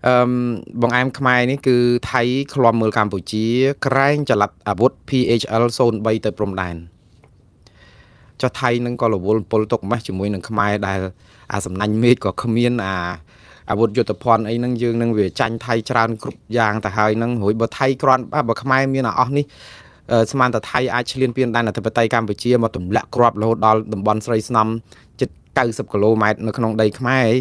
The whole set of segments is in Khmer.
អឺបងអែមខ្មែរនេះគឺថៃឃ្លាំមើលកម្ពុជា ក្រែងចល័តអាវុធ PHL 03ទៅព្រំដែនចុះថៃនឹងក៏រវល់ពលទុកម៉េះជាមួយនឹងខ្មែរដែលអាសំណាញ់មេឃក៏គ្មានអាអាវុធយុទ្ធភ័ណ្ឌអីហ្នឹងយើងនឹងវាចាញ់ថៃច្រើនគ្រប់យ៉ាងទៅហើយហ្នឹងរួចបើថៃគ្រាន់បើខ្មែរមានអាអស់នេះស្មានតែថៃអាចឈ្លានពានដែនអធិបតេយ្យកម្ពុជាមកទម្លាក់គ្រាប់រហូតដល់តំបន់ស្រីស្នំជិត90គីឡូម៉ែត្រនៅក្នុងដីខ្មែរអី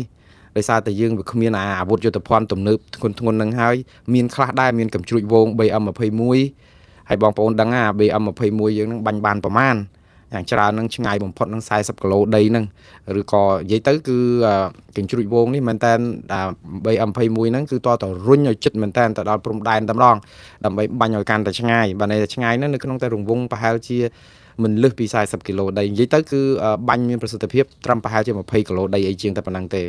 ដោយសារតែយើងវាគ្មានអាវុធយុទ្ធភ័ណ្ឌទំនើបធ្ងន់ធ្ងរនឹងហើយមានខ្លះដែរមានកំជ្រួចវង BM21 ហើយបងប្អូនដឹងអា BM21 យើងនឹងបាញ់បានប្រមាណយ៉ាងច្រើននឹងឆ្ងាយបំផុតនឹង40គីឡូដីហ្នឹងឬក៏និយាយទៅគឺកញ្ជ្រួចវងនេះមែនតើ BM21 ហ្នឹងគឺតតរុញឲ្យចិត្តមែនតើទៅដល់ព្រំដែនតែម្ដងដើម្បីបាញ់ឲ្យកាន់តែឆ្ងាយបាទន័យថាឆ្ងាយហ្នឹងនៅក្នុងតែរង្វង់ប្រហែលជាមិនលើសពី40គីឡូដីនិយាយទៅគឺបាញ់មានប្រសិទ្ធភាពត្រឹមប្រហែលជា20គីឡូដីអីជាងតែប៉ុណ្ណឹងទេ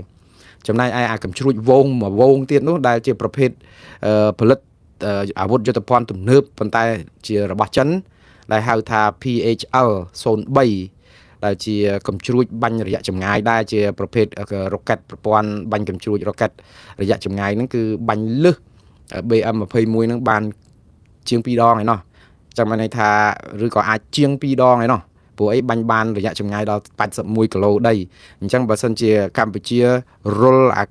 ចំណែកឯអាកំជ្រួចវងមួយវងទៀតនោះដែលជាប្រភេទផលិតអាវុធយុទ្ធភ័ណ្ឌទំនើបប៉ុន្តែជារបស់ចិនដែលហៅថា PHL 03ដែលជាកំជ្រួចបាញ់រយៈចម្ងាយដែរជាប្រភេទរ៉ុកែតប្រព័ន្ធបាញ់កំជ្រួចរ៉ុកែតរយៈចម្ងាយហ្នឹងគឺបាញ់លើស BM21 ហ្នឹងបានជាង2ដងឯណោះចាំបានន័យថាឬក៏អាចជាង2ដងឯណោះព្រោះអីបាញ់បានរយៈចម្ងាយដល់81គីឡូដីអញ្ចឹងបើសិនជាកម្ពុជារុលអា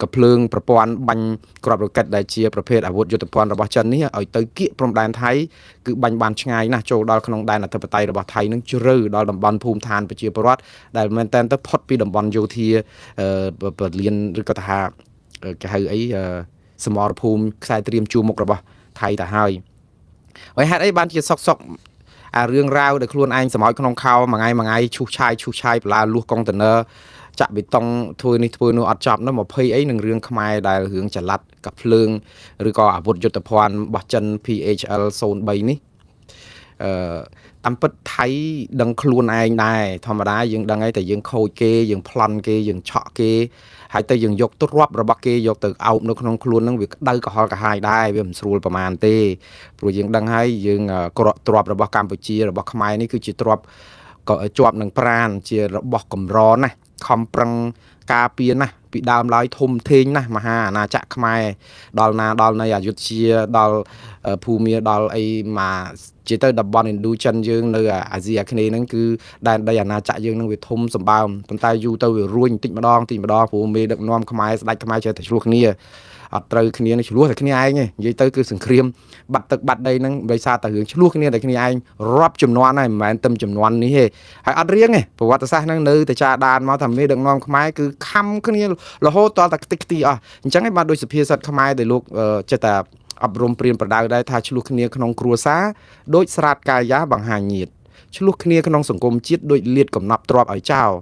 កភ្លើងប្រព័ន្ធបាញ់គ្រាប់រ៉ុកែតដែលជាប្រភេទអាវុធយុទ្ធភ័ណ្ឌរបស់ចិននេះឲ្យទៅគៀកព្រំដែនថៃគឺបាញ់បានឆ្ងាយណាស់ចូលដល់ក្នុងដែនអធិបតេយ្យរបស់ថៃនឹងជ្រៅដល់តំបន់ភូមិឋានប្រជាពលរដ្ឋដែលមែនតើទៅផុតពីតំបន់យោធាពលានឬក៏ថាគេហៅអីសមរភូមិខ្សែត្រៀមជួរមុខរបស់ថៃទៅហើយហើយហេតុអីបានជាសុកសុកអារឿងរ៉ាវដែលខ្លួនឯងសម្ោចក្នុងខោមួយថ្ងៃមួយថ្ងៃឈូសឆាយឈូសឆាយបន្លាលួសកុងតឺន័រចាក់បេតុងធ្វើនេះធ្វើនោះអត់ចប់នោះ20អីនឹងរឿងខ្មែរដែលរឿងចល័តកាភ្លើងឬក៏អាវុធយុទ្ធភ័ណ្ឌរបស់ចិន PHL 03នេះអឺតាមពិតថៃដឹងខ្លួនឯងដែរធម្មតាយើងដឹងហើយតែយើងខូចគេយើងប្លន់គេយើងឆក់គេហើយទៅយើងយកទ្រព្យរបស់គេយកទៅអោបនៅក្នុងខ្លួនហ្នឹងវាក្តៅក្រហល់ក្រហាយដែរវាមិនស្រួលប្រមាណទេព្រោះយើងដឹងហើយយើងក្រក់ទ្រព្យរបស់កម្ពុជារបស់ខ្មែរនេះគឺជាទ្រព្យក៏ជាប់នឹងប្រានជារបស់កម្រណាស់ខំប្រឹងការពារណាស់ពីដើមឡើយធំធេងណាស់មហាអាណាចក្រខ្មែរដល់ណាដល់នៃអយុធ្យាដល់ភូមាដល់អីមកជាទៅតំបន់ឥណ្ឌូចិនយើងនៅអាស៊ីអាគ្នេយ៍ហ្នឹងគឺដែនដីអាណាចក្រយើងហ្នឹងវាធំសម្បើមប៉ុន្តែយូរទៅវារួញបន្តិចម្ដងបន្តិចម្ដងព្រោះមេដឹកនាំខ្មែរស្ដេចខ្មែរចេះតែឆ្លោះគ្នាអត់ត្រូវគ្នានេះឆ្លោះតែគ្នាឯងទេនិយាយទៅគឺសង្គ្រាមបាត់ទឹកបាត់ដីហ្នឹងដោយសារតែរឿងឆ្លោះគ្នាតែគ្នាឯងរាប់ចំនួនហើយមិនមែនតែចំនួននេះទេហើយអត់រៀងទេប្រវត្តិសាស្ត្រហ្នឹងនៅតែចាដានមកថាមេដឹកនាំខ្មែរគឺខំគ្នារហូតតតែខ្ទេចខ្ទីអស់អញ្ចឹងឯងបានដូចសុភាសិតខ្មែរដែលលោកចេះតែអប់រំព្រានប្រដៅដែរថាឆ្លោះគ្នាក្នុងគ្រួសារដូចស្រាតកាយាបង្ហាញញាតឆ្លោះគ្នាក្នុងសង្គមជាតិដូចលៀតកំណប់ទ្របឲ្យចោល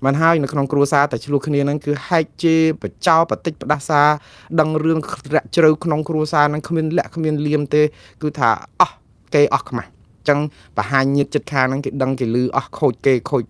មិនហើយនៅក្នុងគ្រួសារតែឆ្លោះគ្នាហ្នឹងគឺហែកជេរបចោបតិចផ្ដាសាដឹងរឿងរាក់ជ្រៅក្នុងគ្រួសារហ្នឹងគ្មានលាក់គ្មានលៀមទេគឺថាអស់គេអស់ខ្មាស់ចឹងបង្ហាញញាតចិត្តខាងហ្នឹងគេដឹងគេលឺអស់ខូចគេខូច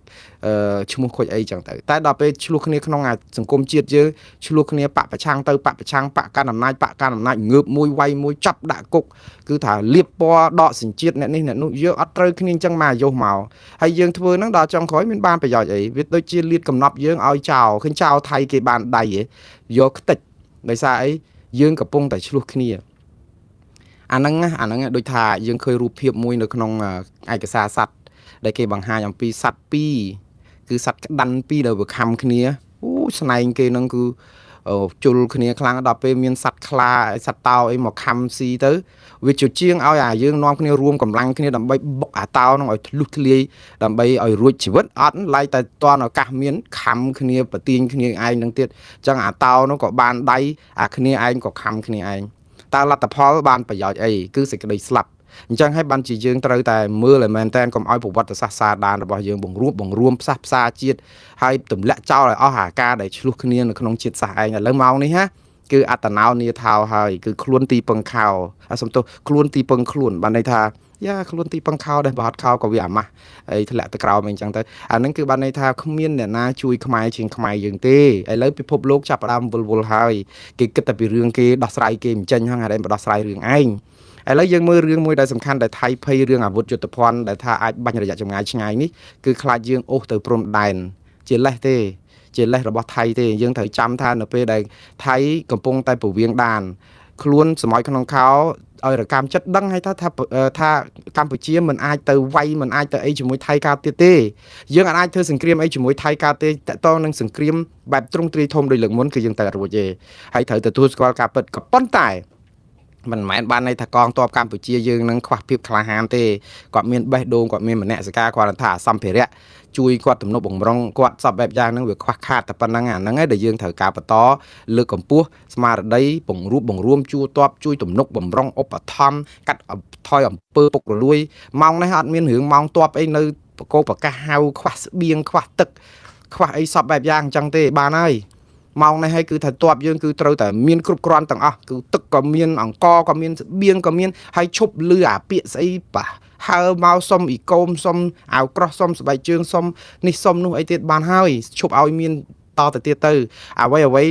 ឈ្មោះខូចអីចឹងទៅតែដល់ពេលឆ្លោះគ្នាក្នុងអាសង្គមជាតិយើងឆ្លោះគ្នាបពប្រឆាំងទៅបពប្រឆាំងបកកាន់អំណាចបកកាន់អំណាចងើបមួយវាយមួយចាប់ដាក់គុកគឺថាលៀបពណ៌ដកសញ្ជាតិអ្នកនេះអ្នកនោះយើងអត់ត្រូវគ្នាចឹងមកយោមកហើយយើងធ្វើហ្នឹងដល់ចុងក្រោយមានបានប្រយោជន៍អីវាដូចជាលៀតកំណប់យើងឲ្យចោលឃើញចោលថៃគេបានដៃហ៎យកខ្ទេចដោយសារអីយើងកំពុងតែឆ្លោះគ្នាអាហ្នឹងអាហ្នឹងដូចថាយើងឃើញរូបភាពមួយនៅក្នុងឯកសារសត្វដែលគេបង្ហាញអំពីសត្វពីរគឺសត្វក្តាន់ពីរដែលវាខំគ្នាអូស្នែងគេហ្នឹងគឺជុលគ្នាខ្លាំងដល់ពេលមានសត្វខ្លាសត្វតោអីមកខំស៊ីទៅវាជាជាងឲ្យអាយើងនាំគ្នារួមកម្លាំងគ្នាដើម្បីបុកអាតោហ្នឹងឲ្យធ្លុះធ្លាយដើម្បីឲ្យរួចជីវិតអត់ឡៃតែតន់ឱកាសមានខំគ្នាប្រទៀងគ្នាឯងនឹងទៀតអញ្ចឹងអាតោនោះក៏បានដៃអាគ្នាឯងក៏ខំគ្នាឯងតើលទ្ធផលបានប្រយោជន៍អីគឺសេចក្តីស្លាប់អញ្ចឹងហើយបានជាយើងត្រូវតែមើលឲ្យមែនតែនកុំឲ្យប្រវត្តិសាស្ត្រសាដានរបស់យើងបង្រួបបង្រួមផ្សះផ្សាជាតិហើយទម្លាក់ចោលឲ្យអស់អាការដែលឆ្លោះគ្នានៅក្នុងជាតិសាសន៍ឯងឥឡូវម៉ោងនេះណាគឺអត្តនោនីថោហើយគឺខ្លួនទីពឹងខោសុំទោសខ្លួនទីពឹងខ្លួនបានន័យថាយ៉ាខ្លួនទីពឹងខោដែរបើអត់ខោក៏វាអាម៉ាស់អីធ្លាក់ទៅក្រោមអីចឹងទៅអាហ្នឹងគឺបានន័យថាគ្មានអ្នកណាជួយខ្មែរជាងខ្មែរយើងទេឥឡូវពិភពលោកចាប់ផ្ដើមវិលវល់ហើយគេគិតតែពីរឿងគេដោះស្រាយគេមិនចេញហ្នឹងហើយបើដោះស្រាយរឿងឯងឥឡូវយើងមើលរឿងមួយដែលសំខាន់ដែលថៃភ័យរឿងអាវុធយុទ្ធភ័ណ្ឌដែលថាអាចបាញ់រយៈចម្ងាយឆ្ងាយនេះគឺខ្លាចយើងអូសទៅព្រំដែនជាលេសទេ ជាលេសរបស់ថៃទេយើងត្រូវចាំថានៅពេលដែលថៃកំពុងតែពវៀងដានខ្លួនសម័យក្នុងខោឲ្យរកម្មចិត្តដឹងហើយថាថាកម្ពុជាមិនអាចទៅវាយមិនអាចទៅអីជាមួយថៃកើតទៀតទេយើងអាចធ្វើសង្គ្រាមអីជាមួយថៃកើតទេតកតងនឹងសង្គ្រាមបែបទ្រង់ទ្រាយធំដោយលើកមុនគឺយើងទៅរួចទេហើយត្រូវទទួលស្គាល់ការពិតក៏ប៉ុន្តែមិនមែនបានន័យថាកងទ័ពកម្ពុជាយើងនឹងខ្វះភាពក្លាហានទេគាត់មានបេះដូងគាត់មានមនសិការគាត់ថាសម្ភារៈជួយគាត់ទំនុកបំរុងគាត់សពបែបយ៉ាងហ្នឹងវាខ្វះខាតតែប៉ុណ្្នឹងអាហ្នឹងឯងដែលយើងត្រូវការបន្តលើកកម្ពស់ស្មារតីពង្រួបបង្រួមជួតបជួយទំនុកបំរុងឧបត្ថម្ភកាត់ថយអំពើពុករលួយម៉ោងនេះអត់មានរឿងម៉ោងតបអីនៅបកោប្រកាសហៅខ្វះស្បៀងខ្វះទឹកខ្វះអីសពបែបយ៉ាងអញ្ចឹងទេបានហើយម៉ោងនេះហើយគឺថាតបយើងគឺត្រូវតែមានគ្រប់គ្រាន់ទាំងអស់គឺទឹកក៏មានអង្គក៏មានស្បៀងក៏មានហើយឈប់លឺអាពាក្យស្អីប៉ះហើមកសុំអ៊ីកូមសុំអាវក្រោះសុំស្បែកជើងសុំនេះសុំនោះអីទៀតបានហើយឈប់ឲ្យមានតទៅទៀតទៅអ្វីអ្វី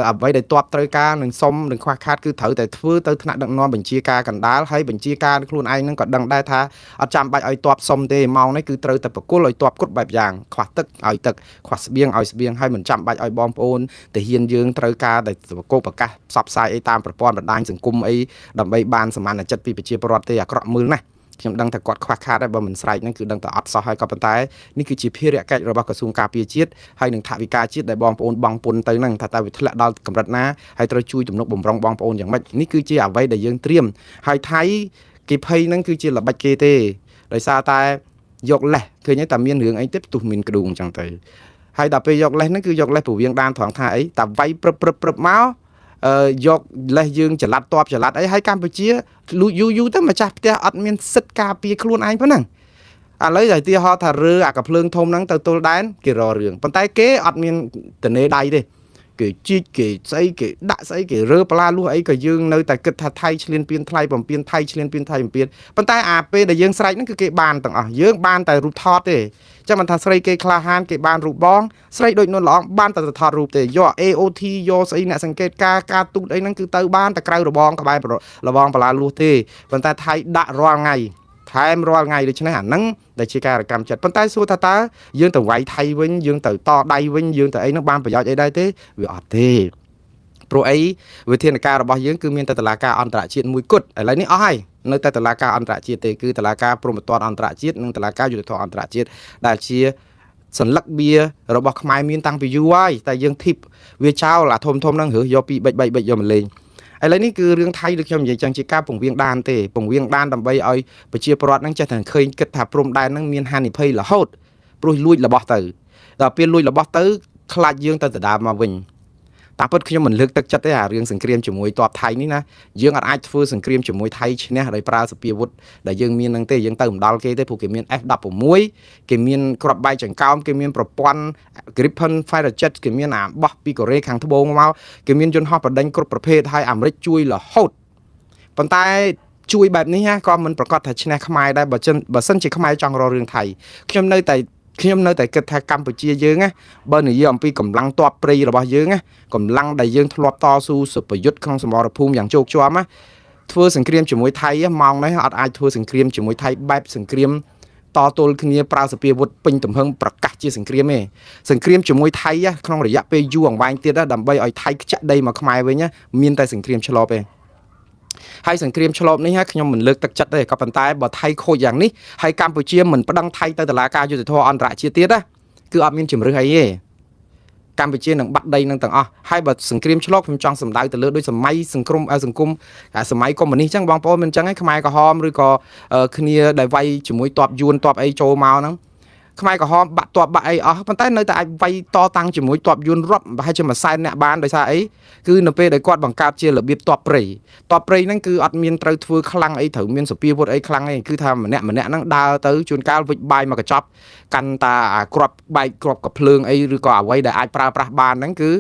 អ្វីដែលតបត្រូវការនឹងសុំនឹងខ្វះខាតគឺត្រូវតែធ្វើទៅថ្នាក់ដឹកនាំបញ្ជាការកណ្ដាលហើយបញ្ជាការខ្លួនឯងនឹងក៏ដឹងដែរថាអត់ចាំបាច់ឲ្យតបសុំទេម៉ោងនេះគឺត្រូវតែប្រគល់ឲ្យតបគ្រប់បែបយ៉ាងខ្វះទឹកឲ្យទឹកខ្វះស្បៀងឲ្យស្បៀងហើយមិនចាំបាច់ឲ្យបងប្អូនទាហានយើងត្រូវការតែបកោប្រកាសផ្សព្វផ្សាយអីតាមប្រព័ន្ធបណ្ដាញសង្គមអីដើម្បីបានសមានចិត្តពីប្រជាពលរដ្ឋទេអាក្រក់មើលណាស់ខ្ញុំដឹងថាគាត់ខ្វះខាតហើយបើមិនស្រែកហ្នឹងគឺដឹងតែអត់សោះហើយក៏ប៉ុន្តែនេះគឺជាភារកិច្ចរបស់ក្រសួងការពារជាតិហើយនិងថវិកាជាតិដែលបងប្អូនបង់ពន្ធទៅហ្នឹងថាតើវាធ្លាក់ដល់កម្រិតណាហើយត្រូវជួយទំនុកបំរុងបងប្អូនយ៉ាងម៉េចនេះគឺជាអ្វីដែលយើងត្រៀមហើយថៃគេភ័យហ្នឹងគឺជាល្បិចគេទេដោយសារតែយកលេសឃើញតែមានរឿងអីទេផ្ទុះមានក្ដួងអញ្ចឹងទៅហើយដល់ពេលយកលេសហ្នឹងគឺយកលេសពវៀងដានត្រង់ថាអីតែវាយព្រឹបព្រឹបព្រឹបមកអឺយកលេសយើងចល័តតបចល័តអីហើយកម្ពុជាលូយូយូទៅម្ចាស់ផ្ទះអត់មានសិទ្ធិការពារខ្លួនឯងប៉ុណ្ណឹងឥឡូវតែទីហោថារើអាកភ្លើងធំហ្នឹងទៅទល់ដែនគេរករឿងប៉ុន្តែគេអត់មានតនេដៃទេគេជីកគេស្អីគេដាក់ស្អីគេរើប្លាលួសអីក៏យើងនៅតែគិតថាថៃឆ្លៀនពៀនថ្លៃបំពៀនថៃឆ្លៀនពៀនថៃបំពៀនប៉ុន្តែអាពេលដែលយើងស្រែកហ្នឹងគឺគេបានទាំងអស់យើងបានតែរូបថតទេចាំមិនថាស្រីគេក្លាហានគេបានរូបបងស្រីដូចនួនល្អងបានតែថតរូបទេយក AOT យកស្អីអ្នកសង្កេតការការទូតអីហ្នឹងគឺទៅបានតែក្រៅរបងក្បែររបងបលាលួសទេប៉ុន្តែថៃដាក់រាល់ថ្ងៃថែមរាល់ថ្ងៃដូច្នេះអាហ្នឹងដែលជាការកម្មចិត្តប៉ុន្តែសួរថាតើយើងទៅវាយថៃវិញយើងទៅតដៃវិញយើងទៅអីហ្នឹងបានប្រយោជន៍អីដែរទេវាអត់ទេព្រោះអីវិធានការរបស់យើងគឺមានតែតឡាការអន្តរជាតិមួយគត់ឥឡូវនេះអស់ហើយនៅតែតឡាការអន្តរជាតិទេគឺតឡាការព្រហ្មទណ្ឌអន្តរជាតិនិងតឡាការយុត្តិធម៌អន្តរជាតិដែលជាសន្លឹកបៀរបស់ខ្មែរមានតាំងពីយូរហើយតែយើងធីបវាចោលអាធំធំហ្នឹងរើសយកពីបិចបិចបិចយកមកលេងឥឡូវនេះគឺរឿងថៃដូចខ្ញុំនិយាយចឹងជាការពង្វៀងដានទេពង្វៀងដានដើម្បីឲ្យប្រជាពលរដ្ឋហ្នឹងចេះតែឃើញគិតថាព្រំដែនហ្នឹងមានហានិភ័យរហូតព្រោះលួចរបស់ទៅដល់ពេលលួចរបស់ទៅខ្លាចយើងទៅដណ្ដើមមកវិញតាមពិតខ្ញុំមិនលើកទឹកចិត្តទេអារឿងសង្គ្រាមជាមួយទ័ពថៃនេះណាយើងអាចធ្វើសង្គ្រាមជាមួយថៃឈ្នះដោយប្រើសពាវុធដែលយើងមាននឹងទេយើងទៅមិនដល់គេទេព្រោះគេមាន F16 គេមានគ្រាប់បែកចង្កោមគេមានប្រព័ន្ធ Gripen Fighter Jet គេមានអាបោះពីកូរ៉េខាងត្បូងមកគេមានយន្តហោះប្រដេញគ្រប់ប្រភេទហើយអាមេរិកជួយរហូតប៉ុន្តែជួយបែបនេះក៏មិនប្រកាសថាឈ្នះខ្មែរដែរបើសិនជាខ្មែរចង់រករឿងថៃខ្ញុំនៅតែគិតថាកម្ពុជាយើងណាបើនិយាយអំពីកម្លាំងទ័ពព្រៃរបស់យើងណាកម្លាំងដែលយើងធ្លាប់តស៊ូសុប្រយុទ្ធក្នុងសមរភូមិយ៉ាងជោគជាំណាធ្វើសង្គ្រាមជាមួយថៃម៉ោងនេះអត់អាចធ្វើសង្គ្រាមជាមួយថៃបែបសង្គ្រាមតទល់គ្នាប្រើសពាវុធពេញទំហឹងប្រកាសជាសង្គ្រាមទេសង្គ្រាមជាមួយថៃក្នុងរយៈពេលយូរអង្វែងទៀតដើម្បីឲ្យថៃខ្ចាក់ដីមកខ្មែរវិញមានតែសង្គ្រាមឆ្លប់ទេហើយសង្គ្រាមឆ្លប់នេះខ្ញុំមិនលើកទឹកចិត្តទេក៏ប៉ុន្តែបើថៃខូចយ៉ាងនេះហើយកម្ពុជាមិនប្តឹងថៃទៅតុលាការយុត្តិធម៌អន្តរជាតិទៀតណាគឺអត់មានជំរឿសអីទេកម្ពុជានឹងបាត់ដីនឹងទាំងអស់ហើយបើសង្គ្រាមឆ្លប់ខ្ញុំចង់សម្ដៅទៅលើដូចសម័យសង្គមសង្គមសម័យកុម្មុយនីសចឹងបងប្អូនមិនចឹងឯងខ្មែរក្រហមឬក៏គ្នាដែលវាយជាមួយតបយួនតបអីចូលមកហ្នឹងខ្មែរក្រហមបាក់តបបាក់អីអស់ប៉ុន្តែនៅតែអាចវាយតតាំងជាមួយតបយួនរាប់ប្រហែលជាមួយសែនអ្នកបានដោយសារអីគឺនៅពេលដែលគាត់បង្កើតជារបៀបតបព្រៃតបព្រៃហ្នឹងគឺអត់មានត្រូវធ្វើខ្លាំងអីត្រូវមានសពាវុធអីខ្លាំងអីគឺថាម្នាក់ម្នាក់ហ្នឹងដើរទៅជួនកាលវិចបាយមកកញ្ចប់កាន់តាអាគ្រាប់បែកគ្រាប់កភ្លើងអីឬក៏អ្វីដែលអាចប្រើប្រាស់បានហ្នឹងគឺ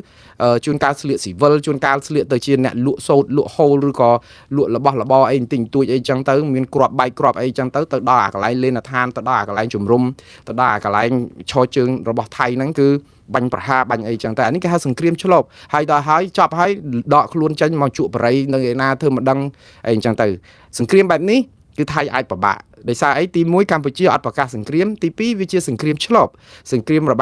ជួនកាលស្លៀកស៊ីវិលជួនកាលស្លៀកទៅជាអ្នកលក់សូត្រលក់ហូលឬក៏លក់របស់របរអីបន្តិចបន្តួចអីចឹងទៅមានគ្រាប់បែកគ្រាប់អីចឹងទៅទៅដល់អាកន្លែងលេនដ្ឋានទៅដល់អាកន្លែងជំរំទៅដល់អាកន្លែងឈរជើងរបស់ថៃហ្នឹងគឺបាញ់ប្រហារបាញ់អីចឹងតែអានេះគេហៅសង្គ្រាមឆ្លប់ហើយដល់ហើយចប់ហើយដកខ្លួនចេញមកជក់បរិយនៅឯណាធ្វើមិនដឹងអីចឹងទៅសង្គ្រាមបែបនេះ គឺថៃអាចពិបាកដោយសារអីទី1កម្ពុជាអត់ប្រកាសសង្គ្រាមទី2វាជាសង្គ្រាមឆ្លប់សង្គ្រាមរ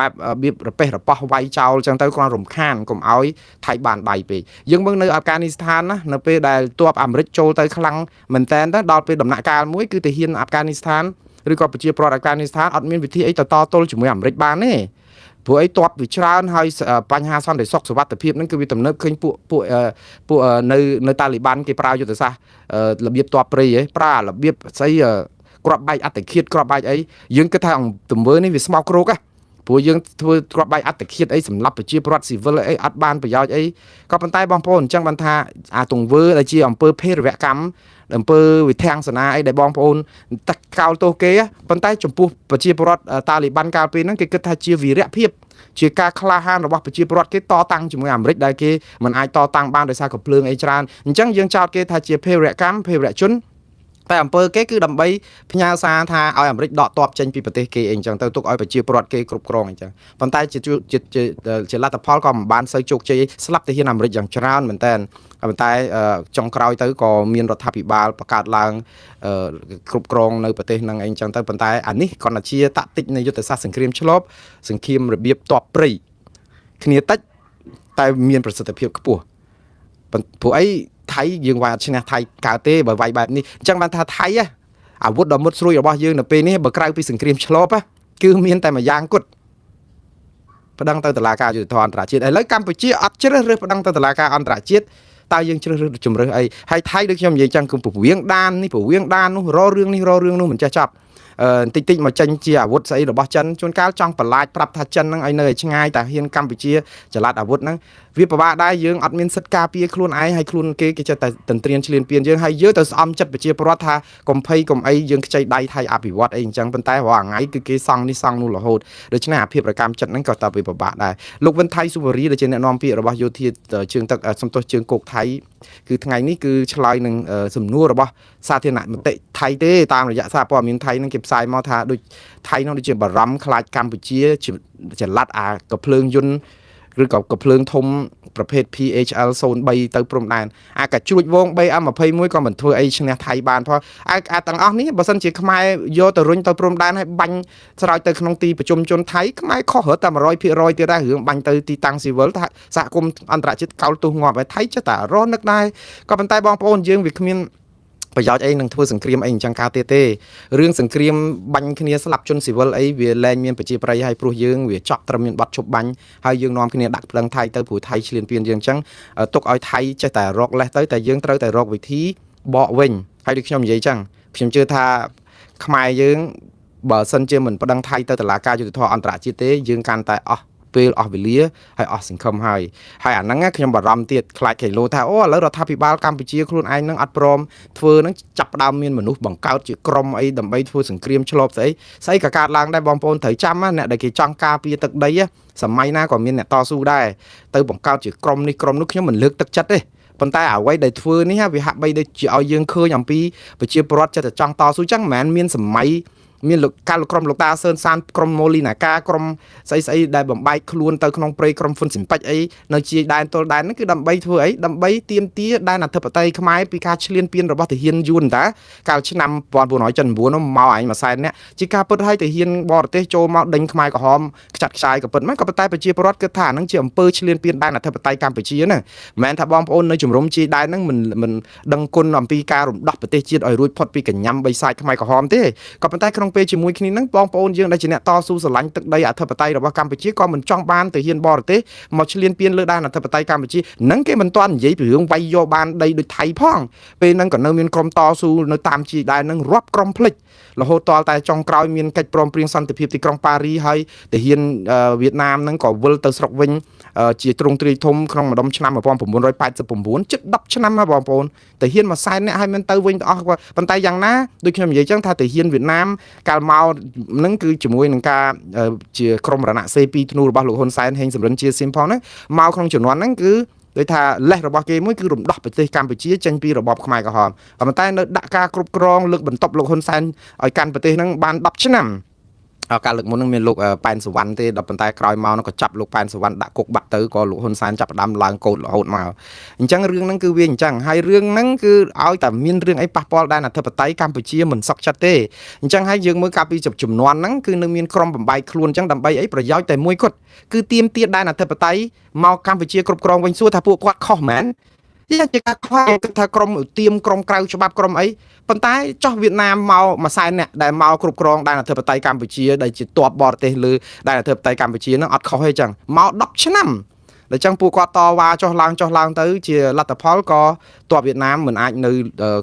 បៀបរប៉េះរប៉ោះវាយចោលចឹងទៅគ្រាន់រំខានកុំឲ្យថៃបានដៃពេកយើងមើលនៅអាហ្វហ្គានីស្ថានណានៅពេលដែលទ័ពអាមេរិកចូលទៅខ្លាំងមែនតែនទៅដល់ពេលដំណាក់កាលមួយគឺទាហានអាហ្វហ្គានីស្ថានឬក៏ប្រជាពលរដ្ឋអាហ្វហ្គានីស្ថានអត់មានវិធីអីទៅតទល់ជាមួយអាមេរិកបានទេព្រោះអីតបវាច្រើនហើយបញ្ហាសន្តិសុខសុវត្ថិភាពហ្នឹងគឺវាទំនើបឃើញពួកពួកពួកនៅនៅតាលីបានគេប្រើយុទ្ធសាស្ត្ររបៀបតបព្រៃហ៎ប្រើរបៀបស្អីគ្រាប់បែកអត្តឃាតគ្រាប់បែកអីយើងគិតថាទង្វើនេះវាស្មោកគ្រោកហ៎ព្រោះយើងធ្វើគ្រាប់បែកអត្តឃាតអីសម្រាប់ប្រជាពលរដ្ឋស៊ីវិលអីអត់បានប្រយោជន៍អីក៏ប៉ុន្តែបងប្អូនអញ្ចឹងបានថាអាទង្វើដែលជាអំពើភេរវកម្មអំពើវិធាំងសនាអីដែលបងប្អូនទឹកកោលទោសគេប៉ុន្តែចំពោះប្រជាពលរដ្ឋតាលីបានកាលពេលហ្នឹងគេគិតថាជាវីរភាពជាការក្លាហានរបស់ប្រជាពលរដ្ឋគេតតាំងជាមួយអាមេរិកដែលគេមិនអាចតតាំងបានដោយសារកំភ្លើងអីច្រើនអញ្ចឹងយើងចោទគេថាជាភេរវកម្មភេរវជនតែអំពើគេគឺដើម្បីផ្ញើសារថាឲ្យអាមេរិកដកទ័ពចេញពីប្រទេសគេអីចឹងទៅទុកឲ្យប្រជាពលរដ្ឋគេគ្រប់គ្រងអីចឹងប៉ុន្តែជាជាលទ្ធផលក៏មិនបានសូវជោគជ័យស្លាប់ទាហានអាមេរិកយ៉ាងច្រើនមែនតើប៉ុន្តែចុងក្រោយទៅក៏មានរដ្ឋាភិបាលបង្កើតឡើងគ្រប់គ្រងនៅប្រទេសហ្នឹងអីចឹងទៅប៉ុន្តែអានេះគ្រាន់តែជាតាក់ទិចនៃយុទ្ធសាស្ត្រសង្គ្រាមឆ្លប់សង្គ្រាមរបៀបតបព្រៃគ្នាតិចតែមានប្រសិទ្ធភាពខ្ពស់ព្រោះអីថៃយើងវាយអត់ឈ្នះថៃកើតទេបើវាយបែបនេះអញ្ចឹងបានថាថៃអាវុធដ៏មុតស្រួយរបស់យើងនៅពេលនេះបើក្រៅពីសង្គ្រាមឆ្លប់គឺមានតែមួយយ៉ាងគត់ប្តឹងទៅតុលាការយុត្តិធម៌អន្តរជាតិឥឡូវកម្ពុជាអត់ជ្រើសរើសប្តឹងទៅតុលាការអន្តរជាតិតើយើងជ្រើសរើសជំរើសអីហើយថៃដូចខ្ញុំនិយាយចឹងគឺពវៀងដាននេះពវៀងដាននោះររឿងនេះររឿងនោះមិនចេះចប់បន្តិចតិចមកចេញជាអាវុធស្អីរបស់ចិនជួនកាលចង់បន្លាចប្រាប់ថាចិនហ្នឹងឲ្យនៅឲ្យឆ្ងាយតែហ៊ានកម្ពុជាចល័តអាវុធហ្នឹងវាពិបាកដែរយើងអត់មានសិទ្ធិការពារខ្លួនឯងហើយខ្លួនគេគេចេះតែទន្ទ្រានឈ្លានពានយើងហើយយើងទៅស្អំចិត្តប្រជាពលរដ្ឋថាកុំភ័យកុំអីយើងខ្ចីដៃថៃអភិវឌ្ឍអីអញ្ចឹងប៉ុន្តែរាល់ថ្ងៃគឺគេសង់នេះសង់នោះរហូតដូច្នេះអាភិបកម្មចិត្តហ្នឹងក៏តើវាពិបាកដែរលោកវិនថៃសុវរីដែលជាអ្នកនាំពាក្យរបស់យោធាជើងទឹកសំទោសជើងគោកថៃគឺថ្ងៃនេះគឺឆ្លើយនឹងសំណួររបស់សាធារណមតិថៃទេតាមរយៈសារព័ត៌មានថៃហ្នឹងគេផ្សាយមកថាដូចថៃនោះដូចជាបារម្ភខ្លាចកម្ពុជាចល័តអាកភ្លើងយន្តឬក៏កភ្លើងធំប្រភេទ PHL 03ទៅព្រំដែនអាកាជ្រួចវង BM21 ក៏មិនធ្វើអីឈ្នះថៃបានផងអាទាំងអស់នេះបើសិនជាខ្មែរយកទៅរុញទៅព្រំដែនហើយបាញ់ស្រោចទៅក្នុងទីប្រជុំជនថៃខ្មែរខុសរត់តែ100%ទៀតដែររឿងបាញ់ទៅទីតាំងស៊ីវិលសហគមន៍អន្តរជាតិកោលទោសងាប់ហើយថៃចេះតែរនឹកដែរក៏ប៉ុន្តែបងប្អូនយើងវាគ្មានប្រយោជន៍អីនឹងធ្វើសង្គ្រាមអីអញ្ចឹងកើតទៀតទេរឿងសង្គ្រាមបាញ់គ្នាស្លាប់ជនស៊ីវិលអីវាលែងមានប្រជាប្រិយហើយព្រោះយើងវាចប់ត្រឹមមានបាត់ឈប់បាញ់ហើយយើងនាំគ្នាដាក់ប្លឹងថៃទៅព្រោះថៃឈ្លានពានយើងអញ្ចឹងទុកឲ្យថៃចេះតែរកលេសទៅតែយើងត្រូវតែរកវិធីបកវិញហើយដូចខ្ញុំនិយាយអញ្ចឹងខ្ញុំជឿថាខ្មែរយើងបើសិនជាមិនប្តឹងថៃទៅតុលាការយុត្តិធម៌អន្តរជាតិទេយើងកាន់តែអស់ពេលអស់វេលាហើយអស់សង្ឃឹមហើយហើយអាហ្នឹងខ្ញុំបារម្ភទៀតខ្លាចគេលោថាអូឥឡូវរដ្ឋាភិបាលកម្ពុជាខ្លួនឯងហ្នឹងអត់ព្រមធ្វើហ្នឹងចាប់ផ្ដើមមានមនុស្សបង្កើតជាក្រុមអីដើម្បីធ្វើសង្គ្រាមឆ្លប់ស្អីស្អីក៏កើតឡើងដែរបងប្អូនត្រូវចាំណាអ្នកដែលគេចង់ការពារទឹកដីសម័យណាក៏មានអ្នកតស៊ូដែរទៅបង្កើតជាក្រុមនេះក្រុមនោះខ្ញុំមិនលើកទឹកចិត្តទេប៉ុន្តែអ្វីដែលធ្វើនេះវាហាក់បីដូចជាឲ្យយើងឃើញអំពីប្រជាពលរដ្ឋចិត្តតែចង់តស៊ូចឹងមិនមែនមានសម័យមានលោកកាលក្រុមលោកតាសឿនសានក្រុមម៉ូលីណាកាក្រុមស្អីស្អីដែលបំបែកខ្លួនទៅក្នុងព្រៃក្រុមហ្វុនស៊ីមពេចអីនៅជាដែនទល់ដែនហ្នឹងគឺដើម្បីធ្វើអីដើម្បីទាមទារដែនអធិបតេយ្យខ្មែរពីការឈ្លានពានរបស់ទាហានយួនតាកាលឆ្នាំ1979នោះមកឯងមួយសែននាក់ជាការពិតឲ្យទាហានបរទេសចូលមកដេញខ្មែរក្រហមខ្ចាត់ខ្ចាយក៏ពិតមែនក៏ប៉ុន្តែប្រជាពលរដ្ឋគិតថាហ្នឹងជាអំពើឈ្លានពានដែនអធិបតេយ្យកម្ពុជាណាមិនមែនថាបងប្អូននៅជំរំជាដែនហ្នឹងមិនដឹងគុណអំពីការរំដោះប្រទេសជាតិឲ្យរួចផុតពីកញ្ញាំបិសាចខ្មែរក្រហមទេក៏ប៉ុន្តែក្នុងពេលជាមួយគ្នាហ្នឹងបងប្អូនយើងដែលជាអ្នកតស៊ូស្រឡាញ់ទឹកដីអធិបតេយ្យរបស់កម្ពុជាក៏មិនចង់បានទាហានបរទេសមកឈ្លានពានលើដែនអធិបតេយ្យកម្ពុជានឹងគេមិនទាន់និយាយពីរឿងវាយយកបានដីដូចថៃផងពេលហ្នឹងក៏នៅមានក្រុមតស៊ូនៅតាមជាដែនហ្នឹងរាប់ក្រុមភ្លេចរហូតតតែចុងក្រោយមានកិច្ចព្រមព្រៀងសន្តិភាពទីក្រុងប៉ារីហើយទាហានវៀតណាមហ្នឹងក៏វិលទៅស្រុកវិញជាទ្រង់ទ្រាយធំក្នុងម្ដុំឆ្នាំ1989ជិត10ឆ្នាំហើយបងប្អូនទាហានមួយសែននាក់ហើយមិនទៅវិញទាំងអស់ប៉ុន្តែយ៉ាងណាដូចខ្ញុំនិយាយចឹងថាទាហានវៀតណាមកាលមកហ្នឹងគឺជាមួយនឹងការជាក្រុមរណសេរី2ធ្នូរបស់លោកហ៊ុនសែនហេងសំរិនជាស៊ីមផងហ្នឹងមកក្នុងជំនាន់ហ្នឹងគឺដូចថាលេសរបស់គេមួយគឺរំដោះប្រទេសកម្ពុជាចេញពីរបបខ្មែរក្រហមប៉ុន្តែនៅដាក់ការគ្រប់គ្រងលើកបន្ទប់លោកហ៊ុនសែនឲ្យកាន់ប្រទេសហ្នឹងបាន10ឆ្នាំ កាលលើកមុនហ្នឹងមានលោកប៉ែនសវណ្ណទេដល់ប៉ុន្តែក្រោយមកហ្នឹងក៏ចាប់លោកប៉ែនសវណ្ណដាក់គុកបាត់ទៅក៏លោកហ៊ុនសែនចាប់ផ្ដើមឡើងកោតរហូតមកអញ្ចឹងរឿងហ្នឹងគឺវាអញ្ចឹងហើយរឿងហ្នឹងគឺឲ្យតែមានរឿងអីប៉ះពាល់ដែនអធិបតេយ្យកម្ពុជាមិនសុខចិត្តទេអញ្ចឹងហើយយើងមើលកាលពីជំនាន់ហ្នឹងគឺនៅមានក្រុមបំបែកខ្លួនអញ្ចឹងដើម្បីអីប្រយោជន៍តែមួយគត់គឺទាមទារដែនអធិបតេយ្យមកកម្ពុជាគ្រប់គ្រងវិញសួរថាពួកគាត់ខុសមែន ជាការខ្វះគិតថាក្រុមឧទាមក្រុមក្រៅច្បាប់ក្រុមអីប៉ុន្តែចោះវៀតណាមមកមួយសែនអ្នកដែលមកគ្រប់គ្រងដែនអធិបតេយ្យកម្ពុជាដែលជាទ័ពបរទេសលើដែនអធិបតេយ្យកម្ពុជានឹងអត់ខុសទេចឹងមក10ឆ្នាំដល់ចឹងពួកគាត់តវ៉ាចុះឡើងចុះឡើងទៅជាលទ្ធផលក៏ទ័ពវៀតណាមមិនអាចន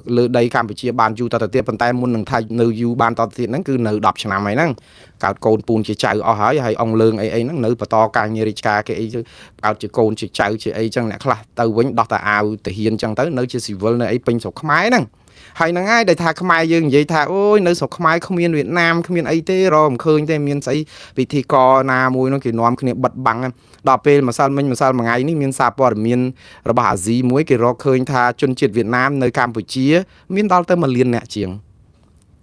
ៅលើដីកម្ពុជាបានយូរតទៅទៀតប៉ុន្តែមុននឹងថានៅយូរបានតទៅទៀតហ្នឹងគឺនៅ10ឆ្នាំហើយហ្នឹងកើតកូនពូនជាចៅអស់ហើយហើយអង្គលើងអីអីហ្នឹងនៅបន្តការងាររាជការគេអីកើតជាកូនជាចៅជាអីចឹងអ្នកខ្លះទៅវិញដោះតែអាវទាហានចឹងទៅនៅជាស៊ីវិលនៅអីពេញស្រុកខ្មែរហ្នឹងហើយហ្នឹងហើយដែលថាខ្មែរយើងនិយាយថាអូយនៅស្រុកខ្មែរគ្មានវៀតណាមគ្មានអីទេរកមិនឃើញទេមានស្អីពិធីករណាមួយនោះគេនាំគ្នាបិទបាំងដល់ពេលម្សិលមិញម្សិលមួយថ្ងៃនេះមានសារព័ត៌មានរបស់អាស៊ីមួយគេរកឃើញថាជនជាតិវៀតណាមនៅកម្ពុជាមានដល់ទៅ1លានអ្នកជាង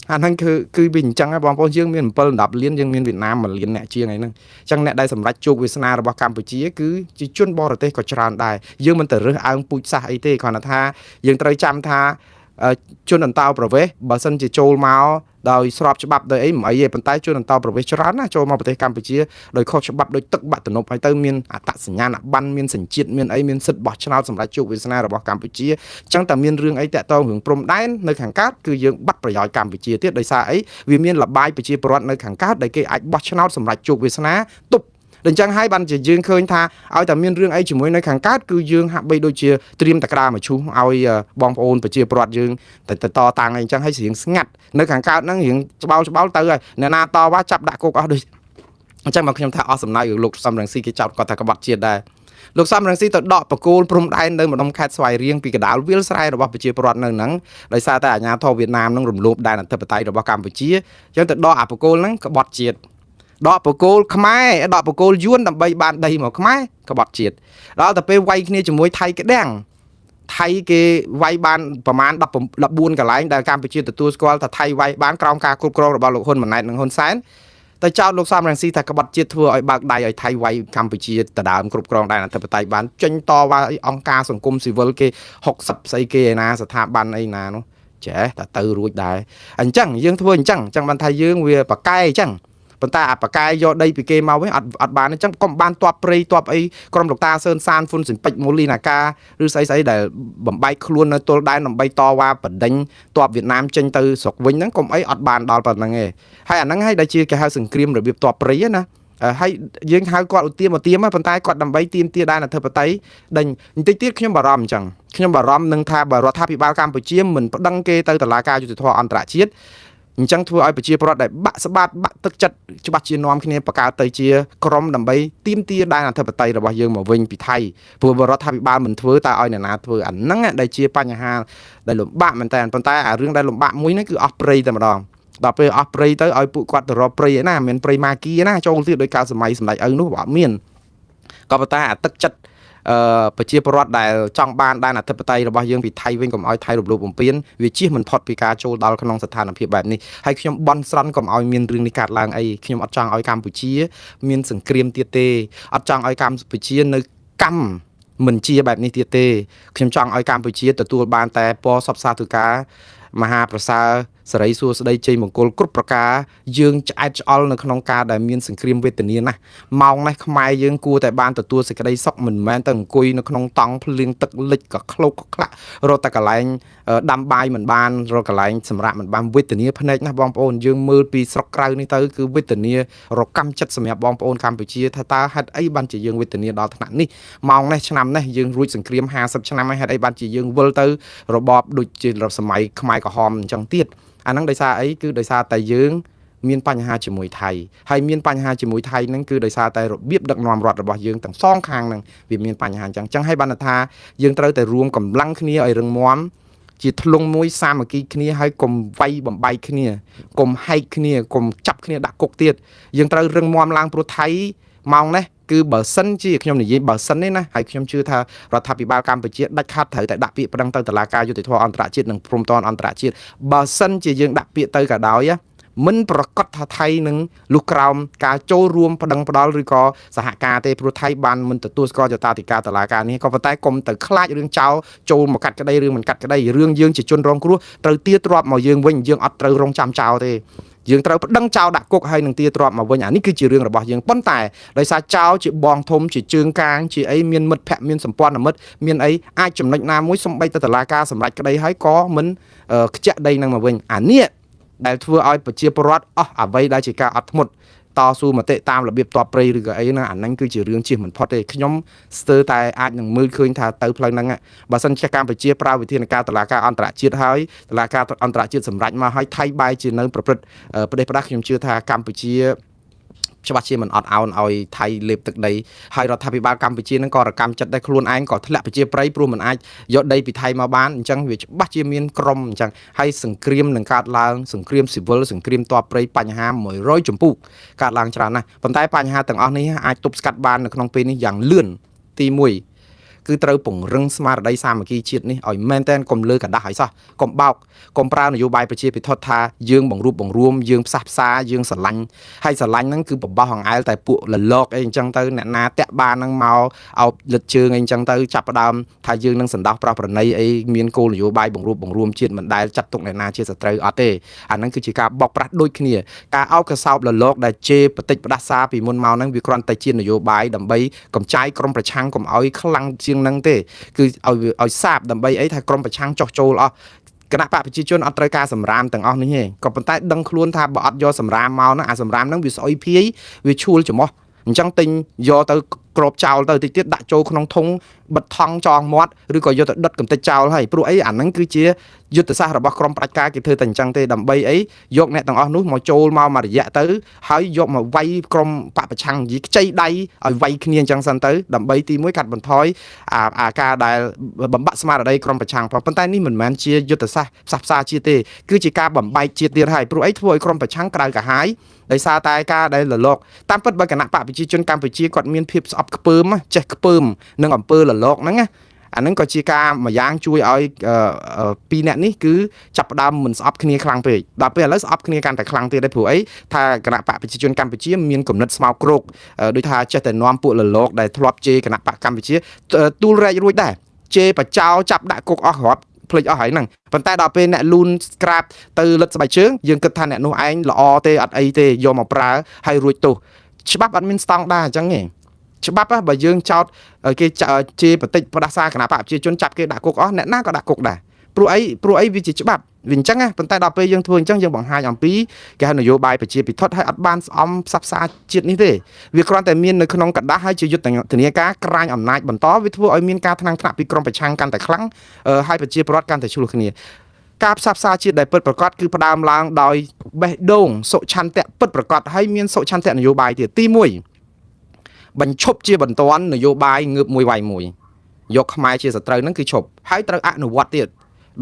អាហ្នឹងគឺវាអញ្ចឹងបងប្អូនយើងមាន7 10លានយើងមានវៀតណាម1លានអ្នកជាងអីហ្នឹងអញ្ចឹងអ្នកដែលសម្រេចជោគវាសនារបស់កម្ពុជាគឺជាជនបរទេសក៏ច្រើនដែរយើងមិនទៅរើសអើងពូជសាសន៍អីទេគ្រាន់តែថាយើងត្រូវចាំថាជនអន្តោប្រវេសន៍បើសិនជាចូលមកដោយស្របច្បាប់ដោយអីមិនអីទេប៉ុន្តែជនអន្តោប្រវេសន៍ច្រើនណាស់ចូលមកប្រទេសកម្ពុជាដោយខុសច្បាប់ដោយទឹកបាក់ទំនប់ហើយទៅមានអត្តសញ្ញាណប័ណ្ណមានសញ្ជាតិមានអីមានសិទ្ធិបោះឆ្នោតសម្រាប់ជោគវាសនារបស់កម្ពុជាអញ្ចឹងតែមានរឿងអីតាក់ទងរឿងព្រំដែននៅខាងកើតគឺយើងបាត់ប្រយោជន៍កម្ពុជាទៀតដោយសារអីវាមានលបាយប្រជាពលរដ្ឋនៅខាងកើតដែលគេអាចបោះឆ្នោតសម្រាប់ជោគវាសនាទប់ដូច្នេះហើយបានជាយើងឃើញថាឲ្យតែមានរឿងអីជាមួយនៅខាងកើតគឺយើងហាក់បីដូចជាត្រៀមតក្តារមឈូសឲ្យបងប្អូនប្រជាពលរដ្ឋយើងទៅតតាំងអីចឹងហើយរៀងស្ងាត់នៅខាងកើតហ្នឹងរៀងច្បោលច្បោលទៅហើយអ្នកណាតវ៉ាចាប់ដាក់គុកអស់ដូចអញ្ចឹងមកខ្ញុំថាអស់សំណើចលោកសំរងស៊ីគេចោទគាត់ថាក្បត់ជាតិដែរលោកសំរងស៊ីទៅដកបកគោលព្រំដែននៅម្ដុំខេត្តស្វាយរៀងពីកដាលវាលស្រែរបស់ប្រជាពលរដ្ឋនៅហ្នឹងដោយសារតែអាជ្ញាធរវៀតណាមនឹងរំលោភដែនអធិបតេយ្យរបស់កម្ពុជាអញ្ចឹងទៅដកអាបកគោលហ្នឹងក្បត់ជាតិដកបកគោលខ្មែរដកបកគោលយួនដើម្បីបានដីមកខ្មែរក្បត់ជាតិដល់ទៅពេលវាយគ្នាជាមួយថៃក្តាំងថៃគេវាយបានប្រមាណ14កន្លែងដែលកម្ពុជាទទួលស្គាល់ថាថៃវាយបានក្រោមការគ្រប់គ្រងរបស់លោកហ៊ុនម៉ាណែតនិងហ៊ុនសែនតែចោទលោកសំរងស៊ីថាក្បត់ជាតិធ្វើឲ្យបើកដៃឲ្យថៃវាយកម្ពុជាដដើមគ្រប់គ្រងដែនអធិបតេយ្យបានចេញតវ៉ាអង្គការសង្គមស៊ីវិលគេ60ស្អីគេឯណាស្ថាប័នអីណានោះចេះតែទៅរួចដែរអញ្ចឹងយើងធ្វើអញ្ចឹងអញ្ចឹងបានថាយើងវាប្រកែអញ្ចឹងប៉ុន្តែអាបកែយកដីពីគេមកវិញអត់អត់បានអញ្ចឹងកុំបានតបព្រៃតបអីក្រុមលោកតាសឿនសានហ្វុនសិនពេជ្រមូលីណាកាឬស្អីស្អីដែលបំបែកខ្លួននៅទល់ដែនដើម្បីតវ៉ាបដិញតបវៀតណាមចេញទៅស្រុកវិញហ្នឹងកុំអីអត់បានដល់ប៉ុណ្្នឹងឯងហើយអាហ្នឹងហើយដែលជាគេហៅសង្គ្រាមរបៀបតបព្រៃណាហើយយើងហៅគាត់ឧទាមឧទាមប៉ុន្តែគាត់ដើម្បីទាមទារដែនអធិបតេយ្យដេញបន្តិចទៀតខ្ញុំបារម្ភអញ្ចឹងខ្ញុំបារម្ភនឹងថាបើរដ្ឋាភិបាលកម្ពុជាមិនប្តឹងគេទៅតុលាការយុត្តិធម៌អន្តរជាតិអញ្ចឹងធ្វើឲ្យប្រជាពលរដ្ឋដែលបាក់ស្បាតបាក់ទឹកចិត្តច្បាស់ជានាំគ្នាបង្កើតទៅជាក្រុមដើម្បីទាមទារដែនអធិបតេយ្យរបស់យើងមកវិញពីថៃព្រោះរដ្ឋាភិបាលមិនធ្វើតើឲ្យអ្នកណាធ្វើអាហ្នឹងដែលជាបញ្ហាដែលលំបាកមែនតើប៉ុន្តែអារឿងដែលលំបាកមួយហ្នឹងគឺអស់ព្រៃតែម្ដងដល់ពេលអស់ព្រៃទៅឲ្យពួកគាត់ទៅរកព្រៃឯណាមិនព្រៃម៉ាគីណាចូលទៀតដោយកាលសម័យសម្ដេចឪនោះអត់មានក៏ប៉ុន្តែអាទឹកចិត្តអឺប្រជាពលរដ្ឋដែលចង់បានដែនអធិបតេយ្យរបស់យើងពីថៃវិញកុំឲ្យថៃរំលោភបំពានវាជៀសមិនផុតពីការចូលដល់ក្នុងស្ថានភាពបែបនេះហើយខ្ញុំបន់ស្រន់កុំឲ្យមានរឿងនេះកើតឡើងអីខ្ញុំអត់ចង់ឲ្យកម្ពុជាមានសង្គ្រាមទៀតទេអត់ចង់ឲ្យកម្ពុជានៅកម្មមិនជាបែបនេះទៀតទេខ្ញុំចង់ឲ្យកម្ពុជាទទួលបានតែពរសពសាធុការមហាប្រសើរសេរីសួស្តីជ័យមង្គលគ្រប់ប្រការយើងឆ្អែតឆ្អល់នៅក្នុងការដែលមានសង្គ្រាមវេទនាណាស់ម៉ោងនេះខ្មែរយើងគួរតែបានទទួលសេចក្តីសុខមិនមែនទៅអង្គុយនៅក្នុងតង់ភ្លៀងទឹកលិចក៏ឃ្លោកក៏ខ្លាក់រត់តែកន្លែងដាំបាយមិនបានរកកន្លែងសម្រាប់មិនបានវេទនាភ្នែកណាស់បងប្អូនយើងមើលពីស្រុកក្រៅនេះទៅគឺវេទនារកម្មចិត្តសម្រាប់បងប្អូនកម្ពុជាថាតើហេតុអីបានជាយើងវេទនាដល់ថ្នាក់នេះម៉ោងនេះឆ្នាំនេះយើងរួចសង្គ្រាម50ឆ្នាំហើយហេតុអីបានជាយើងវិលទៅរបបដូចជាសម័យខ្មែរក្រហមអញ្ចឹងទៀតអាហ្នឹងដោយសារអីគឺដោយសារតែយើងមានបញ្ហាជាមួយថៃហើយមានបញ្ហាជាមួយថៃហ្នឹងគឺដោយសារតែរបៀបដឹកនាំរដ្ឋរបស់យើងទាំងសងខាងហ្នឹងវាមានបញ្ហាអញ្ចឹងអញ្ចឹងហើយបានថាយើងត្រូវតែរួមកម្លាំងគ្នាឲ្យរឹងមាំជាធ្លុងមួយសាមគ្គីគ្នាហើយកុំវាយបំបែកគ្នាកុំហែកគ្នាកុំចាប់គ្នាដាក់គុកទៀតយើងត្រូវរឹងមាំឡើងព្រោះថៃម៉ោងនេះគឺបើសិនជាខ្ញុំនិយាយបើសិនទេណាហើយខ្ញុំជឿថារដ្ឋាភិបាលកម្ពុជាដាច់ខាតត្រូវតែដាក់ពាក្យប្តឹងទៅតុលាការយុត្តិធម៌អន្តរជាតិនិងព្រំប្រទានអន្តរជាតិបើសិនជាយើងដាក់ពាក្យទៅក៏ដោយ មិនប្រកាសថាថៃនឹងលុះក្រោមការចូលរួមប្តឹងផ្តល់ឬក៏សហការទេព្រោះថៃបានមិនទទួលស្គាល់ចតាធិការតុលាការនេះក៏ប៉ុន្តែកុំទៅខ្លាចរឿងចោលចូលមកកាត់ក្តីរឿងមិនកាត់ក្តីរឿងយើងជាជនរងគ្រោះត្រូវទាទ្របមកយើងវិញយើងអត់ត្រូវរងចាំចោលទេយើងត្រូវប្តឹងចោលដាក់គុកហើយនឹងទាទ្របមកវិញអានេះគឺជារឿងរបស់យើងប៉ុន្តែដោយសារចោលជាបងធំជាជើងកាងជាអីមានមិត្តភ័ក្តិមានសម្ព័ន្ធមិត្តមានអីអាចចំណុចណាមួយសំបីទៅតុលាការសម្រេចក្តីហើយក៏មិនខ្ជាក់ដីនឹងមកវិញអានេះដែលធ្វើឲ្យប្រជាពលរដ្ឋអស់អ្វីដែលជាការអត់ធ្មត់តស៊ូមតិតាមរបៀបតបព្រៃឬក៏អីណាអាហ្នឹងគឺជារឿងជៀសមិនផុតទេខ្ញុំស្ទើរតែអាចនឹងមើលឃើញថាទៅផ្លូវហ្នឹងបើសិនជាកម្ពុជាប្រើវិធានការតុលាការអន្តរជាតិហើយតុលាការអន្តរជាតិសម្រេចមកហើយថៃបែរជានៅប្រព្រឹត្តប្រទេសផ្ដាស់ខ្ញុំជឿថាកម្ពុជាច្បាស់ជាមិនអត់ឱនឲ្យថៃលេបទឹកដីហើយរដ្ឋាភិបាលកម្ពុជានឹងក៏រកម្មចិត្តដែរខ្លួនឯងក៏ធ្លាក់ប្រជាប្រិយព្រោះមិនអាចយកដីពីថៃមកបានអញ្ចឹងវាច្បាស់ជាមានក្រុមអញ្ចឹងហើយសង្គ្រាមនឹងកើតឡើងសង្គ្រាមស៊ីវិលសង្គ្រាមតបព្រៃបញ្ហា100ចម្ពោះកើតឡើងច្រើនណាស់ប៉ុន្តែបញ្ហាទាំងអស់នេះអាចទប់ស្កាត់បាននៅក្នុងពេលនេះយ៉ាងលឿនទី1គឺត្រូវពង្រឹងស្មារតីសាមគ្គីជាតិនេះឲ្យមែនតែនកុំលើកដាស់ឲ្យសោះកុំបោកកុំប្រើនយោបាយប្រជាពិធដ្ឋថាយើងបង្រួបបង្រួមយើងផ្សះផ្សាយើងស្រឡាញ់ហើយស្រឡាញ់ហ្នឹងគឺបបោះអង្អែលតែពួកលលកអីអញ្ចឹងទៅអ្នកណាតាក់បានហ្នឹងមកអោបលិតជើងអីអញ្ចឹងទៅចាប់ផ្ដើមថាយើងនឹងសន្តោសប្រោះប្រណីអីមានគោលនយោបាយបង្រួបបង្រួមជាតិមិនដែលចាត់ទុកអ្នកណាជាសត្រូវអត់ទេអាហ្នឹងគឺជាការបោកប្រាស់ដូចគ្នាការអោបកសោបលលកដែលជេរបតិចផ្ដាសាពីមុនមកហ្នឹងវាគ្រាន់តែជានយោបាយដើម្បីកំចាយក្រុមប្រឆាំងកុំឲ្យខ្លាំងជាងហ្នឹងទេគឺឲ្យសាបដើម្បីអីថាក្រុមប្រឆាំងចោះចូលអស់គណៈបកប្រជាជនអត់ត្រូវការសម្រាមទាំងអស់នេះទេក៏ប៉ុន្តែដឹងខ្លួនថាបើអត់យកសម្រាមមកហ្នឹងអាសម្រាមហ្នឹងវាស្អុយភាយវាឈួលច្រមុះអញ្ចឹងទិញយកទៅក្របចោលទៅតិចទៀតដាក់ចូលក្នុងធុងបិទថង់ចងមាត់ឬក៏យកទៅដុតកំទេចចោលហើយព្រោះអីអាហ្នឹងគឺជាយុទ្ធសាស្ត្ររបស់ក្រុមប្រជាការគេធ្វើតែអញ្ចឹងទេដើម្បីអីយកអ្នកទាំងអស់នោះមកចូលមកមួយរយៈទៅហើយយកមកវាយក្រុមបកប្រឆាំងនិយាយខ្ចីដៃឲ្យវាយគ្នាអញ្ចឹងសិនទៅដើម្បីទីមួយកាត់បន្ថយអាការដែលបំបាក់ស្មារតីក្រុមប្រឆាំងផងប៉ុន្តែនេះមិនមែនជាយុទ្ធសាស្ត្រផ្សះផ្សាជាតិទេគឺជាការបំបែកជាតិទៀតហើយព្រោះអីធ្វើឲ្យក្រុមប្រឆាំងក្រៅកាហាយដោយសារតែការដែលលលកតាមពិតបើគណៈបកប្រជាជនកម្ពុជាគាត់មានភាពស្អប់ខ្ពើមចេះខ្ពើមនឹងអំពើលលកហ្នឹងណាអាហ្នឹងក៏ជាការមួយយ៉ាងជួយឲ្យពីរអ្នកនេះគឺចាប់ផ្ដើមមិនស្អប់គ្នាខ្លាំងពេកដល់ពេលឥឡូវស្អប់គ្នាកាន់តែខ្លាំងទៀតដែរព្រោះអីថាគណៈបកប្រជាជនកម្ពុជាមានគំនិតស្មោកគ្រោកដូចថាចេះតែនាំពួកលលកដែលធ្លាប់ជេរគណៈបកកម្ពុជាទូលរែករួចដែរជេរបចោចាប់ដាក់គុកអស់រាប់ភ្លេចអស់ហើយហ្នឹងប៉ុន្តែដល់ពេលអ្នកលូនក្រាបទៅលិតស្បែកជើងយើងគិតថាអ្នកនោះឯងល្អទេអត់អីទេយកមកប្រើហើយរួចទោសច្បាប់អត់មានស្តង់ដារអញ្ចឹងទេច្បាប់បើយើងចោតគេជេរបតិចផ្ដាសាគណៈបកប្រជាជនចាប់គេដាក់គុកអស់អ្នកណាក៏ដាក់គុកដែរព្រោះអីវាជាច្បាប់វាអញ្ចឹងណាប៉ុន្តែដល់ពេលយើងធ្វើអញ្ចឹងយើងបង្ហាញអំពីគេហៅនយោបាយប្រជាពិធដ្ឋហើយអត់បានស្អំផ្សះផ្សាជាតិនេះទេវាគ្រាន់តែមាននៅក្នុងกระดาษហើយជាយុទ្ធនាការក្រាញអំណាចបន្តវាធ្វើឲ្យមានការថ្នាំងថ្នាក់ពីក្រមប្រឆាំងកាន់តែខ្លាំងហើយប្រជាពលរដ្ឋកាន់តែឆ្លោះគ្នាការផ្សះផ្សាជាតិដែលពិតប្រាកដគឺផ្ដើមឡើងដោយបេះដូងសុឆន្ទៈពិតប្រាកដហើយមានសុឆន្ទៈនយោបាយទៀតទី1បញ្ឈប់ជាបន្ទាន់នយោបាយងើបមួយវាយមួយយកខ្មែរជាសត្រូវហ្នឹងគឺឈប់ហើយត្រូវអនុវត្តទៀត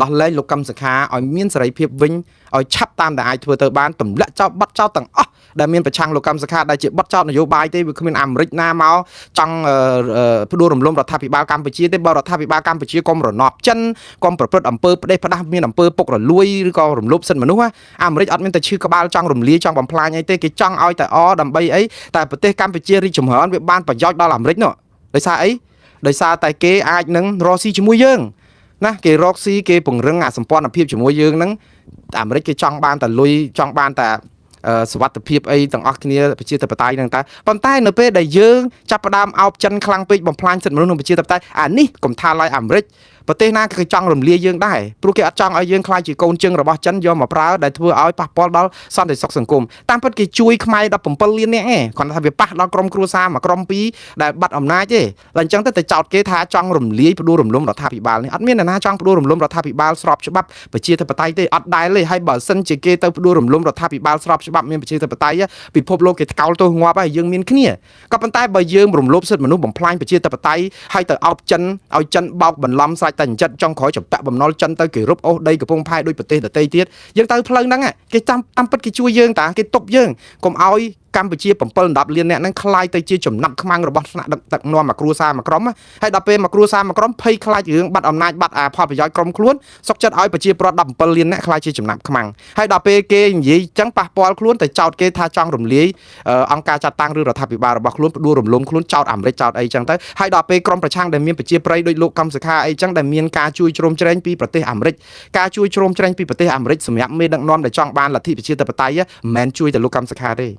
ដោះលែងលោកកឹមសុខាឲ្យមានសេរីភាពវិញឲ្យឆាប់តាមដែលអាចធ្វើទៅបានទម្លាក់ចោលបាត់ចោលទាំងអស់ដែលមានប្រឆាំងលោកកឹមសុខាដែលជាបាត់ចោលនយោបាយទេវាគ្មានអាមេរិកណាមកចង់ផ្ដួលរំលំរដ្ឋាភិបាលកម្ពុជាទេបើរដ្ឋាភិបាលកម្ពុជាកុំរណបចិនកុំប្រព្រឹត្តអំពើផ្ដេសផ្ដាស់មានអំពើពុករលួយឬក៏រំលោភសិទ្ធិមនុស្សអាមេរិកអត់មានតែឈឺក្បាលចង់រំលាយចង់បំផ្លាញអីទេគេចង់ឲ្យតែអដើម្បីអីតែប្រទេសកម្ពុជារីកចម្រើនវាបានប្រយោជន៍ដល់អាមេរិកនោះដោយសារអីដោយសារតែគេអាចនឹងរកស៊ីជាមួយយើងណាគេរកស៊ីគេពង្រឹងអាសម្ព័ន្ធភាពជាមួយយើងហ្នឹងអាមេរិកគេចង់បានតែលុយចង់បានតែសុវត្ថិភាពអីទាំងអស់គ្នាប្រជាធិបតេយ្យហ្នឹងតែប៉ុន្តែនៅពេលដែលយើងចាប់ផ្ដើមអោបចិនខ្លាំងពេកបំផ្លាញសិទ្ធិមនុស្សនិងប្រជាធិបតេយ្យអានេះកុំថាឡើយអាមេរិកប្រទេសណាគេចង់រំលាយយើងដែរព្រោះគេអត់ចង់ឲ្យយើងខ្លាចជាកូនជើងរបស់ចិនយកមកប្រើដែលធ្វើឲ្យប៉ះពាល់ដល់សន្តិសុខសង្គមតាមពិតគេជួយខ្មែរ17លាននាក់ឯងគ្រាន់តែថាវាប៉ះដល់ក្រុមគ្រួសារមួយក្រុមពីរដែលបាត់អំណាចទេដល់អញ្ចឹងទៅចោទគេថាចង់រំលាយផ្ដួលរំលំរដ្ឋាភិបាលនេះអត់មានអ្នកណាចង់ផ្ដួលរំលំរដ្ឋាភិបាលស្របច្បាប់ប្រជាធិបតេយ្យទេអត់ដែលទេហើយបើសិនជាគេទៅផ្ដួលរំលំរដ្ឋាភិបាលស្របច្បាប់មានប្រជាធិបតេយ្យពិភពលោកគេថ្កោលទោសងាប់ហើយយើងមានគ្នាក៏ប៉ុន្តែបើយើងរំលោភសិទ្ធិមនុស្សបំផ្លាញប្រជាធិបតេយ្យហើយទៅអោបចិនឲ្យចិនបោកបន្លំស្រេចតែអញ្ចឹងចង់ក្រោយចម្ពាក់បំណុលចិនទៅគេរឹបអូសដីកំពង់ផែដោយប្រទេសដទៃទៀតយើងទៅផ្លូវហ្នឹងគេតាមពិតគេជួយយើងតាគេទប់យើងកុំឲ្យ កម្ពុជា7 10លានអ្នកហ្នឹងក្លាយទៅជាចំណាប់ខ្មាំងរបស់ថ្នាក់ដឹកនាំមួយគ្រួសារមួយក្រុមហើយដល់ពេលមួយគ្រួសារមួយក្រុមភ័យខ្លាចរឿងបាត់អំណាចបាត់អាផលប្រយោជន៍ក្រុមខ្លួនសុកចិត្តឲ្យប្រជាពលរដ្ឋ17លានអ្នកក្លាយជាចំណាប់ខ្មាំងហើយដល់ពេលគេនិយាយចឹងប៉ះពាល់ខ្លួនតែចោទគេថាចង់រំលាយអង្គការចាត់តាំងឬរដ្ឋាភិបាលរបស់ខ្លួនផ្ដួលរំលំខ្លួនចោទអាមេរិកចោទអីចឹងទៅហើយដល់ពេលក្រុមប្រឆាំងដែលមានប្រជាប្រិយដូចលោកកំសុខាអីចឹងដែលមានការជួយជ្រោមជ្រែងពីប្រទេសអាមេរិកការជួយជ្រោមជ្រែងពីប្រទេសអាមេរិកសម្រាប់មេដឹកនាំដែលចង់បានលទ្ធិប្រជាធិបតេយ្យមិនមែនជួយតែលោកកំសុខាទេម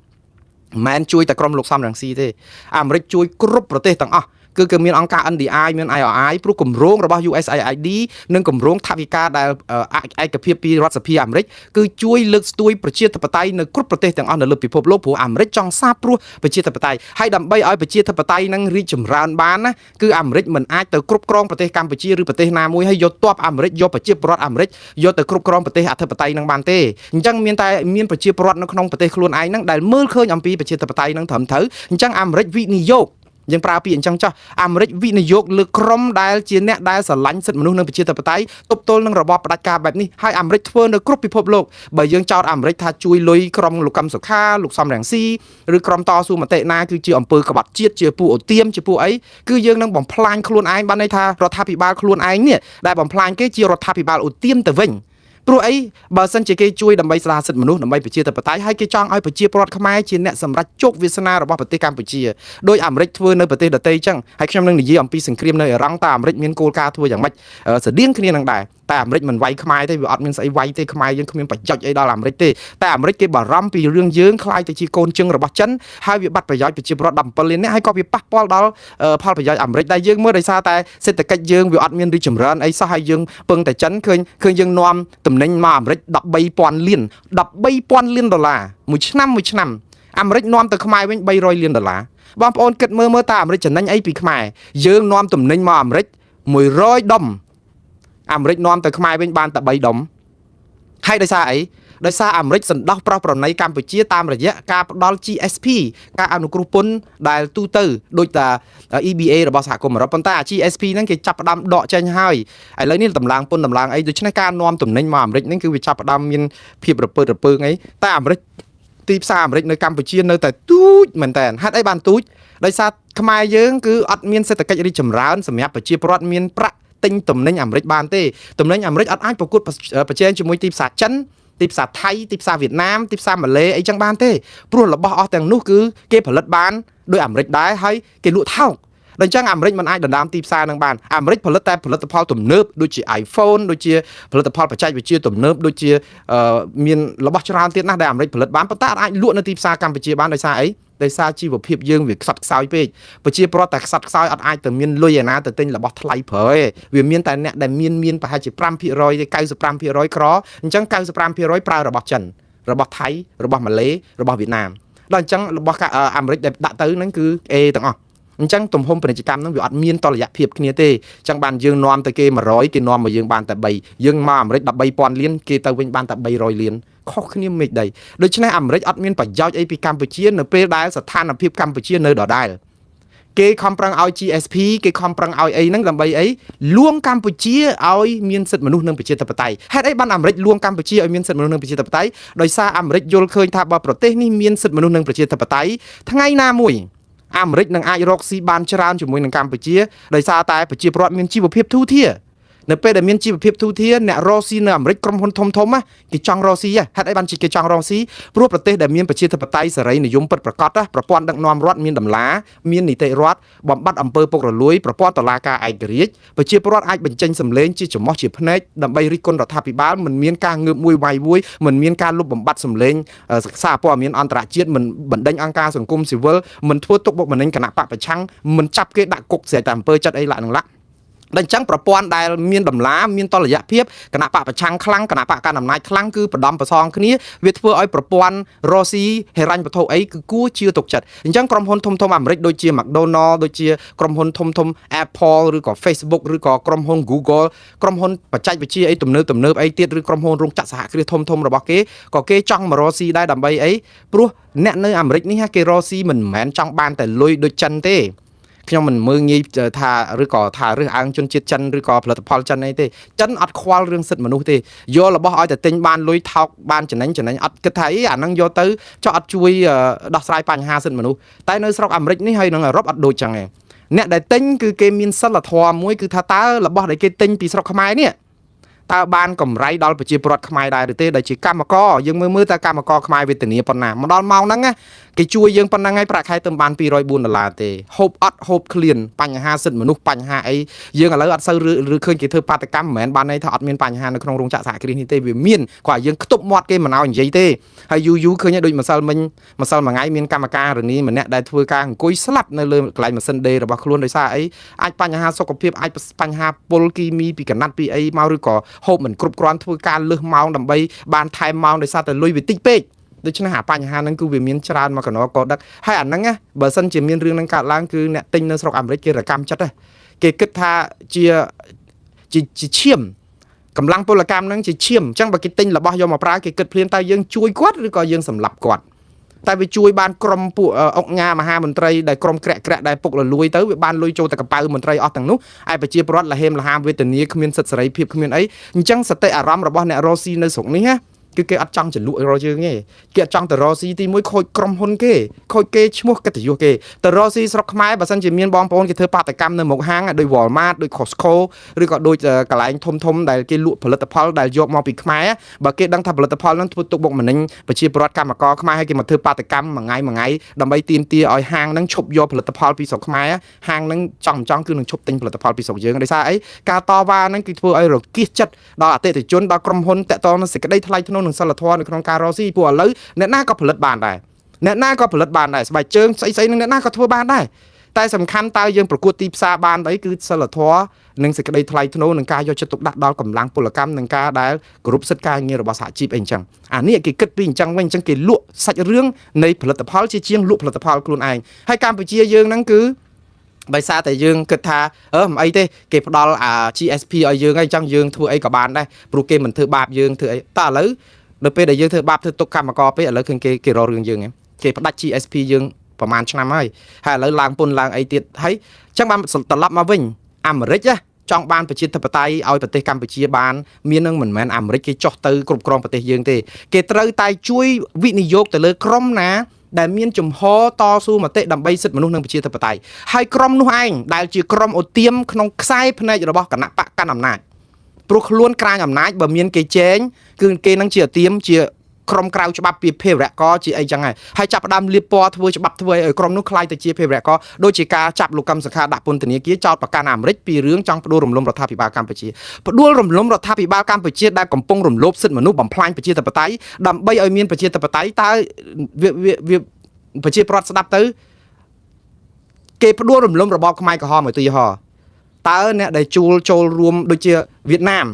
ិនមែនជួយតែក្រុមលោកសំរងស៊ីទេអាមេរិកជួយគ្រប់ប្រទេសទាំងអស់គឺគឺមានអង្គការ NDI មាន IRI ព្រោះគម្រោងរបស់ USAID និងគម្រោងថវិកាដែលឯកភាពពីរដ្ឋសភាអាមេរិកគឺជួយលើកស្ទួយប្រជាធិបតេយ្យនៅគ្រប់ប្រទេសទាំងអស់នៅលើពិភពលោកព្រោះអាមេរិកចង់សាបព្រោះប្រជាធិបតេយ្យហើយដើម្បីឲ្យប្រជាធិបតេយ្យនឹងរីកចម្រើនបានណាគឺអាមេរិកមិនអាចទៅគ្រប់គ្រងប្រទេសកម្ពុជាឬប្រទេសណាមួយហើយយកទ័ពអាមេរិកយកប្រជាពលរដ្ឋអាមេរិកយកទៅគ្រប់គ្រងប្រទេសអធិបតេយ្យនឹងបានទេអញ្ចឹងមានតែមានប្រជាពលរដ្ឋនៅក្នុងប្រទេសខ្លួនឯងហ្នឹងដែលមើលឃើញអំពីប្រជាធិបតេយ្យនឹងត្រឹមត្រូវអញ្ចឹងអាមេរិកវិនិយោគយើងប្រើពាក្យអញ្ចឹងចុះអាមេរិកវិនិយោគលើក្រុមដែលជាអ្នកដែលស្រឡាញ់សិទ្ធិមនុស្សនិងប្រជាធិបតេយ្យទប់ទល់នឹងរបបផ្ដាច់ការបែបនេះហើយអាមេរិកធ្វើនៅគ្រប់ពិភពលោកបើយើងចោទអាមេរិកថាជួយលុយក្រុមលោកកឹមសុខាលោកសំរងស៊ីឬក្រុមតស៊ូមតិណាគឺជាអំពើក្បត់ជាតិជាពួកអូទៀមជាពួកអីគឺយើងនឹងបំផ្លាញខ្លួនឯងបានន័យថារដ្ឋាភិបាលខ្លួនឯងនេះដែលបំផ្លាញគេជារដ្ឋាភិបាលអូទៀមទៅវិញព្រោះអីបើសិនជាគេជួយដើម្បីស្ដារសិទ្ធិមនុស្សដើម្បីប្រជាធិបតេយ្យហើយគេចង់ឲ្យប្រជាពលរដ្ឋខ្មែរជាអ្នកសម្រេចជោគវាសនារបស់ប្រទេសកម្ពុជាដោយអាមេរិកធ្វើនៅប្រទេសដទៃចឹងហើយខ្ញុំនឹងនិយាយអំពីសង្គ្រាមនៅអ៊ីរ៉ង់តើអាមេរិកមានគោលការណ៍ធ្វើយ៉ាងម៉េចស្តៀងគ្នានឹងដែរតែអាមេរិកមិនវាយខ្មែរទេវាអត់មានស្អីវាយទេខ្មែរយើងគ្មានប្រយោជន៍អីដល់អាមេរិកទេតែអាមេរិកគេបារម្ភពីរឿងយើងក្លាយទៅជាកូនជឹងរបស់ចិនហើយវាបាត់ប្រយោជន៍ប្រជាពលរដ្ឋ17លាននាក់ហើយក៏វាប៉ះពាល់ដល់ផលប្រយោជន៍អាមេរិកដែលយើងមើលដោយសារតែសេដ្ឋកិច្ចយើងវាអត់មានរីកចម្រើនអីសោះហើយយើងពឹងតែចិនឃើញឃើញយើងនាំទំនិញមកអាមេរិក13,000លាន13,000លានដុល្លារមួយឆ្នាំមួយឆ្នាំអាមេរិកនាំទៅខ្មែរវិញ300លានដុល្លារបងប្អូនគិតមើលមើលតើអាមេរិកចំណេញអីពីខ្មែរយើងនាំទំនិញមកអាមេរិក100ដុំអាមេរិកនាំទៅខ្មែរវិញបានតែ3ដុំហើយដោយសារអីដោយសារអាមេរិកសន្តោសប្រោសប្រណីកម្ពុជាតាមរយៈការផ្ដល់ GSP ការអនុគ្រោះពន្ធដែលទូទៅដូចតា EBA របស់សហគមន៍អឺរ៉ុបប៉ុន្តែអា GSP ហ្នឹងគេចាប់ផ្ដើមដកចេញហើយឥឡូវនេះតម្លើងពន្ធតម្លើងអីដូច្នេះការនាំទំនិញមកអាមេរិកហ្នឹងគឺវាចាប់ផ្ដើមមានភាពរពើតរពើងអីតែអាមេរិកទីផ្សារអាមេរិកនៅកម្ពុជានៅតែទូចមែនតើហេតុអីបានទូចដោយសារខ្មែរយើងគឺអត់មានសេដ្ឋកិច្ចរីកចម្រើនសម្រាប់ប្រជាពលរដ្ឋមានប្រាក់ទិញទំនិញអាមេរិកបានទេទំនិញអាមេរិកអត់អាចប្រកួតប្រជែងជាមួយទីផ្សារចិនទីផ្សារថៃទីផ្សារវៀតណាមទីផ្សារម៉ាឡេអីចឹងបានទេព្រោះរបស់អស់ទាំងនោះគឺគេផលិតបានដោយអាមេរិកដែរហើយគេលក់ថោកដល់អញ្ចឹងអាមេរិកមិនអាចដណ្ដើមទីផ្សារនឹងបានអាមេរិកផលិតតែផលិតផលទំនើបដូចជា iPhone ដូចជាផលិតផលបច្ចេកវិទ្យាទំនើបដូចជាមានរបស់ច្រើនទៀតណាស់ដែលអាមេរិកផលិតបានប៉ុន្តែអាចលក់នៅទីផ្សារកម្ពុជាបានដោយសារអីដោយសារជីវភាពយើងវាខ្សត់ខ្សោយពេកប្រជាពលរដ្ឋតែខ្សត់ខ្សោយអត់អាចទៅមានលុយឯណាទៅទិញរបស់ថ្លៃប្រើទេវាមានតែអ្នកដែលមានមានប្រហែលជា5%ទេ95%ក្រអញ្ចឹង95%ប្រើរបស់ចិនរបស់ថៃរបស់ម៉ាឡេរបស់វៀតណាមដល់អញ្ចឹងរបស់អាមេរិកដែលដាក់ទៅហ្នឹងគឺ A ទាំងអស់អញ្ចឹងទំហំពាណិជ្ជកម្មហ្នឹងវាអត់មានតលយៈភាពគ្នាទេអញ្ចឹងបានយើងនាំទៅគេ100គេនាំមកយើងបានតែ3យើងមកអាមេរិក13,000លានគេទៅវិញបានតែ300លានខុសគ្នាមេឃដីដូច្នេះអាមេរិកអត់មានប្រយោជន៍អីពីកម្ពុជានៅពេលដែលស្ថានភាពកម្ពុជានៅដដែលគេខំប្រឹងឲ្យ GSP គេខំប្រឹងឲ្យអីហ្នឹងដើម្បីអីលួងកម្ពុជាឲ្យមានសិទ្ធិមនុស្សនិងប្រជាធិបតេយ្យហេតុអីបានអាមេរិកលួងកម្ពុជាឲ្យមានសិទ្ធិមនុស្សនិងប្រជាធិបតេយ្យដោយសារអាមេរិកយល់ឃើញថាបើប្រទេសនេះមានសិទ្ធិមនុស្សនិងប្រជាធិបតេយ្យថ្ងៃណាមួយអាមេរិកនឹងអាចរកស៊ីបានច្រើនជាមួយនឹងកម្ពុជាដោយសារតែប្រជាពលរដ្ឋមានជីវភាពធូរធារនៅពេលដែលមានជីវភាពធូរធារអ្នករកស៊ីនៅអាមេរិកក្រុមហ៊ុនធំធំគេចង់រកស៊ីហេតុអីបានជាគេចង់រកស៊ីព្រោះប្រទេសដែលមានប្រជាធិបតេយ្យសេរីនិយមពិតប្រាកដប្រព័ន្ធដឹកនាំរដ្ឋមានតម្លាមាននីតិរដ្ឋបំបត្តិអំពើពុករលួយប្រព័ន្ធតុលាការឯករាជ្យប្រជាពលរដ្ឋអាចបញ្ចេញសម្លេងជាច្រមុះជាភ្នែកដើម្បីរិះគន់រដ្ឋាភិបាលមិនមានការងើបមួយវាយមួយមិនមានការលុបបំបាត់សម្លេងសារព័ត៌មានអន្តរជាតិមិនបណ្ដេញអង្គការសង្គមស៊ីវិលមិនធ្វើទុកបុកម្នេញគណៈបកប្រឆាំងមិនចាប់គេដាក់គុកស្រេចតែអំពើចិត្តអីឡាក់នឹងឡាក់ដល់អញ្ចឹងប្រព័ន្ធដែលមានតម្លាមានតលយៈភាពគណៈបកប្រឆាំងខ្លាំងគណៈបកកណ្ដាលអំណាចខ្លាំងគឺប្រដំប្រសងគ្នាវាធ្វើឲ្យប្រព័ន្ធរ៉ូស៊ីហិរញ្ញវត្ថុអីគឺគួរជឿទុកចិត្តអញ្ចឹងក្រុមហ៊ុនធំធំអាមេរិកដូចជា McDonald ដូចជាក្រុមហ៊ុនធំធំ Apple ឬក៏ Facebook ឬក៏ក្រុមហ៊ុន Google ក្រុមហ៊ុនបច្ចេកវិទ្យាអីទំនើបទំនើបអីទៀតឬក្រុមហ៊ុនរោងចក្រសហគ្រាសធំធំរបស់គេក៏គេចង់មករកស៊ីដែរដើម្បីអីព្រោះអ្នកនៅអាមេរិកនេះគេរកស៊ីមិនមែនចង់បានតែលុយដូចចិនទេ ខ្ញុំមិនមើងងាយថាឬក៏ថារើសអើងជនជាតិចិនឬក៏ផលិតផលចិនអីទេចិនអត់ខ្វល់រឿងសិទ្ធិមនុស្សទេយករបស់ឲ្យតែទិញបានលុយថោកបានចំណេញចំណេញអត់គិតថាអីអាហ្នឹងយកទៅចុះអត់ជួយដោះស្រាយបញ្ហាសិទ្ធិមនុស្សតែនៅស្រុកអាមេរិកនេះហើយនឹងអឺរ៉ុបអត់ដូចចឹងទេអ្នកដែលទិញគឺគេមានសិលធម៌មួយគឺថាតើរបស់ដែលគេទិញពីស្រុកខ្មែរនេះតើបានកម្រៃដល់ប្រជាពលរដ្ឋខ្មែរដែរឬទេដែលជាកម្មករយើងមើលមើលតើកម្មករខ្មែរវេទនាប៉ុណ្ណាមកដល់ម៉ោងហ្នឹងណាគេជួយយើងប៉ុណ្ណឹងហើយប្រាក់ខែទៅបាន204ដុល្លារទេហូបអត់ហូបឃ្លានបញ្ហាសិទ្ធិមនុស្សបញ្ហាអីយើងឥឡូវអត់សូវឬឃើញគេធ្វើបាតកម្មមិនមែនបានន័យថាអត់មានបញ្ហានៅក្នុងរោងចក្រសហគ្រាសនេះទេវាមានគាត់យើងខ្ទប់មាត់គេមិនឲ្យនិយាយទេហើយយូរយូរឃើញដូចម្សិលមិញម្សិលមួយថ្ងៃមានកម្មការនីម្នាក់ដែលធ្វើការអង្គុយស្លាប់នៅលើកន្លែងម៉ាស៊ីនដេរបស់ខ្លួនដោយសារអីអាចបញ្ហាសុខភាពអាចបញ្ហាពុលគីមីពីកណាត់ពីអីមកឬក៏ហូបមិនគ្រប់គ្រាន់ធ្វើការលើសម៉ោងដើម្បីបានថែមម៉ោងដោយសារតែលុយវាតិចពេកដូច្នេះអាបញ្ហាហ្នឹងគឺវាមានច្រើនមកកណកដឹកហើយអាហ្នឹងណាបើសិនជាមានរឿងហ្នឹងកើតឡើងគឺអ្នកទិញនៅស្រុកអាមេរិកគេរកម្មចិត្តគេគិតថាជាជាជាឈាមកម្លាំងពលកម្មហ្នឹងជាឈាមអញ្ចឹងបើគេទិញរបស់យកមកប្រើគេគិតភ្លាមតើយើងជួយគាត់ឬក៏យើងសម្លាប់គាត់តែវាជួយបានក្រុមពួកអុកញ៉ាមហាមន្ត្រីដែលក្រុមក្រាក់ក្រាក់ដែលពុកលលួយទៅវាបានលុយចូលតែកប៉ៅមន្ត្រីអស់ទាំងនោះឯប្រជាពលរដ្ឋលហេមលហាមវេទនាគ្មានសិទ្ធិសេរីភាពគ្មានអីអញ្ចឹងសតិអារម្មណ៍របស់អ្នករស់ស៊ីនៅស្រុកនេះណាគឺគេអត់ចង់ចលក់រកយើងទេគេអត់ចង់ទៅរកស៊ីទីមួយខូចក្រុមហ៊ុនគេខូចគេឈ្មោះកិត្តិយសគេទៅរកស៊ីស្រុកខ្មែរបើសិនជាមានបងប្អូនគេធ្វើបាតកម្មនៅមុខហាងដូច Walmart ដូច Costco ឬក៏ដូចកន្លែងធំធំដែលគេលក់ផលិតផលដែលយកមកពីខ្មែរបើគេដឹងថាផលិតផលហ្នឹងធ្វើទុកបុកម្នេញប្រជាពលរដ្ឋកម្មករខ្មែរហើយគេមកធ្វើបាតកម្មមួយថ្ងៃមួយថ្ងៃដើម្បីទាមទារឲ្យហាងហ្នឹងឈប់យកផលិតផលពីស្រុកខ្មែរហាងហ្នឹងចង់មិនចង់គឺនឹងឈប់ទិញផលិតផលពីស្រុកយើងដោយសារអីការតវ៉ាហ្នឹងគឺធ្វើឲ្យរគៀសចិត្តដល់អតិថិជនដល់ក្រុមហ៊ុនតាក់ទងនឹងសេចក្តីថ្លៃថ្នូរនិងសិលធម៌នៅក្នុងការរកស៊ីព្រោះឥឡូវអ្នកណាក៏ផលិតបានដែរអ្នកណាក៏ផលិតបានដែរស្បែកជើងស្អីស្អីនឹងអ្នកណាក៏ធ្វើបានដែរតែសំខាន់តើយើងប្រកួតទីផ្សារបានអីគឺសិលធម៌និងសេចក្តីថ្លៃថ្នូរនិងការយកចិត្តទុកដាក់ដល់កម្លាំងពលកម្មនិងការដែលគោរពសិទ្ធិការងាររបស់សហជីពអីអញ្ចឹងអានេះគេគិតពីអញ្ចឹងវិញអញ្ចឹងគេលក់សាច់រឿងនៃផលិតផលជាជាងលក់ផលិតផលខ្លួនឯងហើយកម្ពុជាយើងហ្នឹងគឺដោយសារតែយើងគិតថាអឺមិនអីទេគេផ្ដល់អា GSP ឲ្យយើងហើយអញ្ចឹងយើងធ្វើអីក៏បានដែរព្រោះគេមិនធ្វើបាបយើងធ្វើអីតែឥឡូវនៅពេលដែលយើងធ្វើបាបធ្វើទុកកម្មករពេកឥឡូវឃើញគេគេរករឿងយើងហ្នឹងគេផ្ដាច់ GSP យើងប្រហែលឆ្នាំហើយហើយឥឡូវឡើងពន្ធឡើងអីទៀតហើយអញ្ចឹងបានត្រឡប់មកវិញអាមេរិកណាចង់បានប្រជាធិបតេយ្យឲ្យប្រទេសកម្ពុជាបានមាននឹងមិនមែនអាមេរិកគេចុះទៅគ្រប់គ្រងប្រទេសយើងទេគេត្រូវតែជួយវិនិយោគទៅលើក្រុមណាដែលមានជំហរតស៊ូមតិដើម្បីសិទ្ធិមនុស្សនិងប្រជាធិបតេយ្យហើយក្រុមនោះឯងដែលជាក្រុមអូទៀមក្នុងខ្សែភ្នែករបស់គណៈបកកាន់អំណាចព្រោះខ្លួនក្រាញអំណាចបើមានគេចែងគឺគេនឹងជាអូទៀមជាក្រុមក្រៅច្បាប់ពីភេរវកជាអីចឹងហើយហើយចាប់ផ្ដើមលៀបពណ៌ធ្វើច្បាប់ធ្វើឲ្យក្រុមនោះក្លាយទៅជាភេរវកដូចជាការចាប់លោកកឹមសុខាដាក់ពន្ធនាគារចោទប្រកាន់អាមេរិកពីរឿងចង់ផ្ដួលរំលំរដ្ឋាភិបាលកម្ពុជាផ្ដួលរំលំរដ្ឋាភិបាលកម្ពុជាដែលកំពុងរំលោភសិទ្ធិមនុស្សបំផ្លាញប្រជាធិបតេយ្យដើម្បីឲ្យមានប្រជាធិបតេយ្យតើវាវាប្រជាប្រដ្ឋស្ដាប់ទៅគេផ្ដួលរំលំរបបខ្មែរក្រហមឧទាហរណ៍តើអ្នកដែលជួលចូលរួមដូចជាវៀតណាម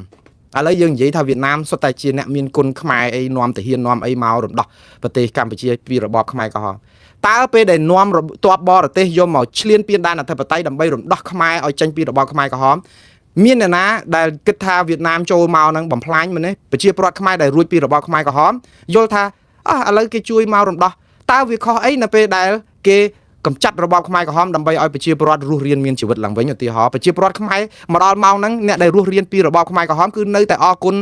ឥឡូវយើងនិយាយថាវៀតណាមសុទ្ធតែជាអ្នកមានគុណខ្មែរអីនាំទាហាននាំអីមករំដោះប្រទេសកម្ពុជាពីរបបខ្មែរក្រហមតើពេលដែលនាំទ័ពបរទេសយកមកឈ្លានពានដែនអធិបតេយ្យដើម្បីរំដោះខ្មែរឲ្យចេញពីរបបខ្មែរក្រហមមានអ្នកណាដែលគិតថាវៀតណាមចូលមកនឹងបំផ្លាញមែនទេប្រជាពលរដ្ឋខ្មែរដែលរួចពីរបបខ្មែរក្រហមយល់ថាអះឥឡូវគេជួយមករំដោះតើវាខុសអីនៅពេលដែលគេកម្ចាត់របបខ្មែរក្រហមដើម្បីឲ្យប្រជាពលរដ្ឋរស់រានមានជីវិតឡើងវិញឧទាហរណ៍ប្រជាពលរដ្ឋខ្មែរមកដល់ម៉ោងហ្នឹងអ្នកដែលរស់រានពីរបបខ្មែរក្រហមគឺនៅតែអរគុណ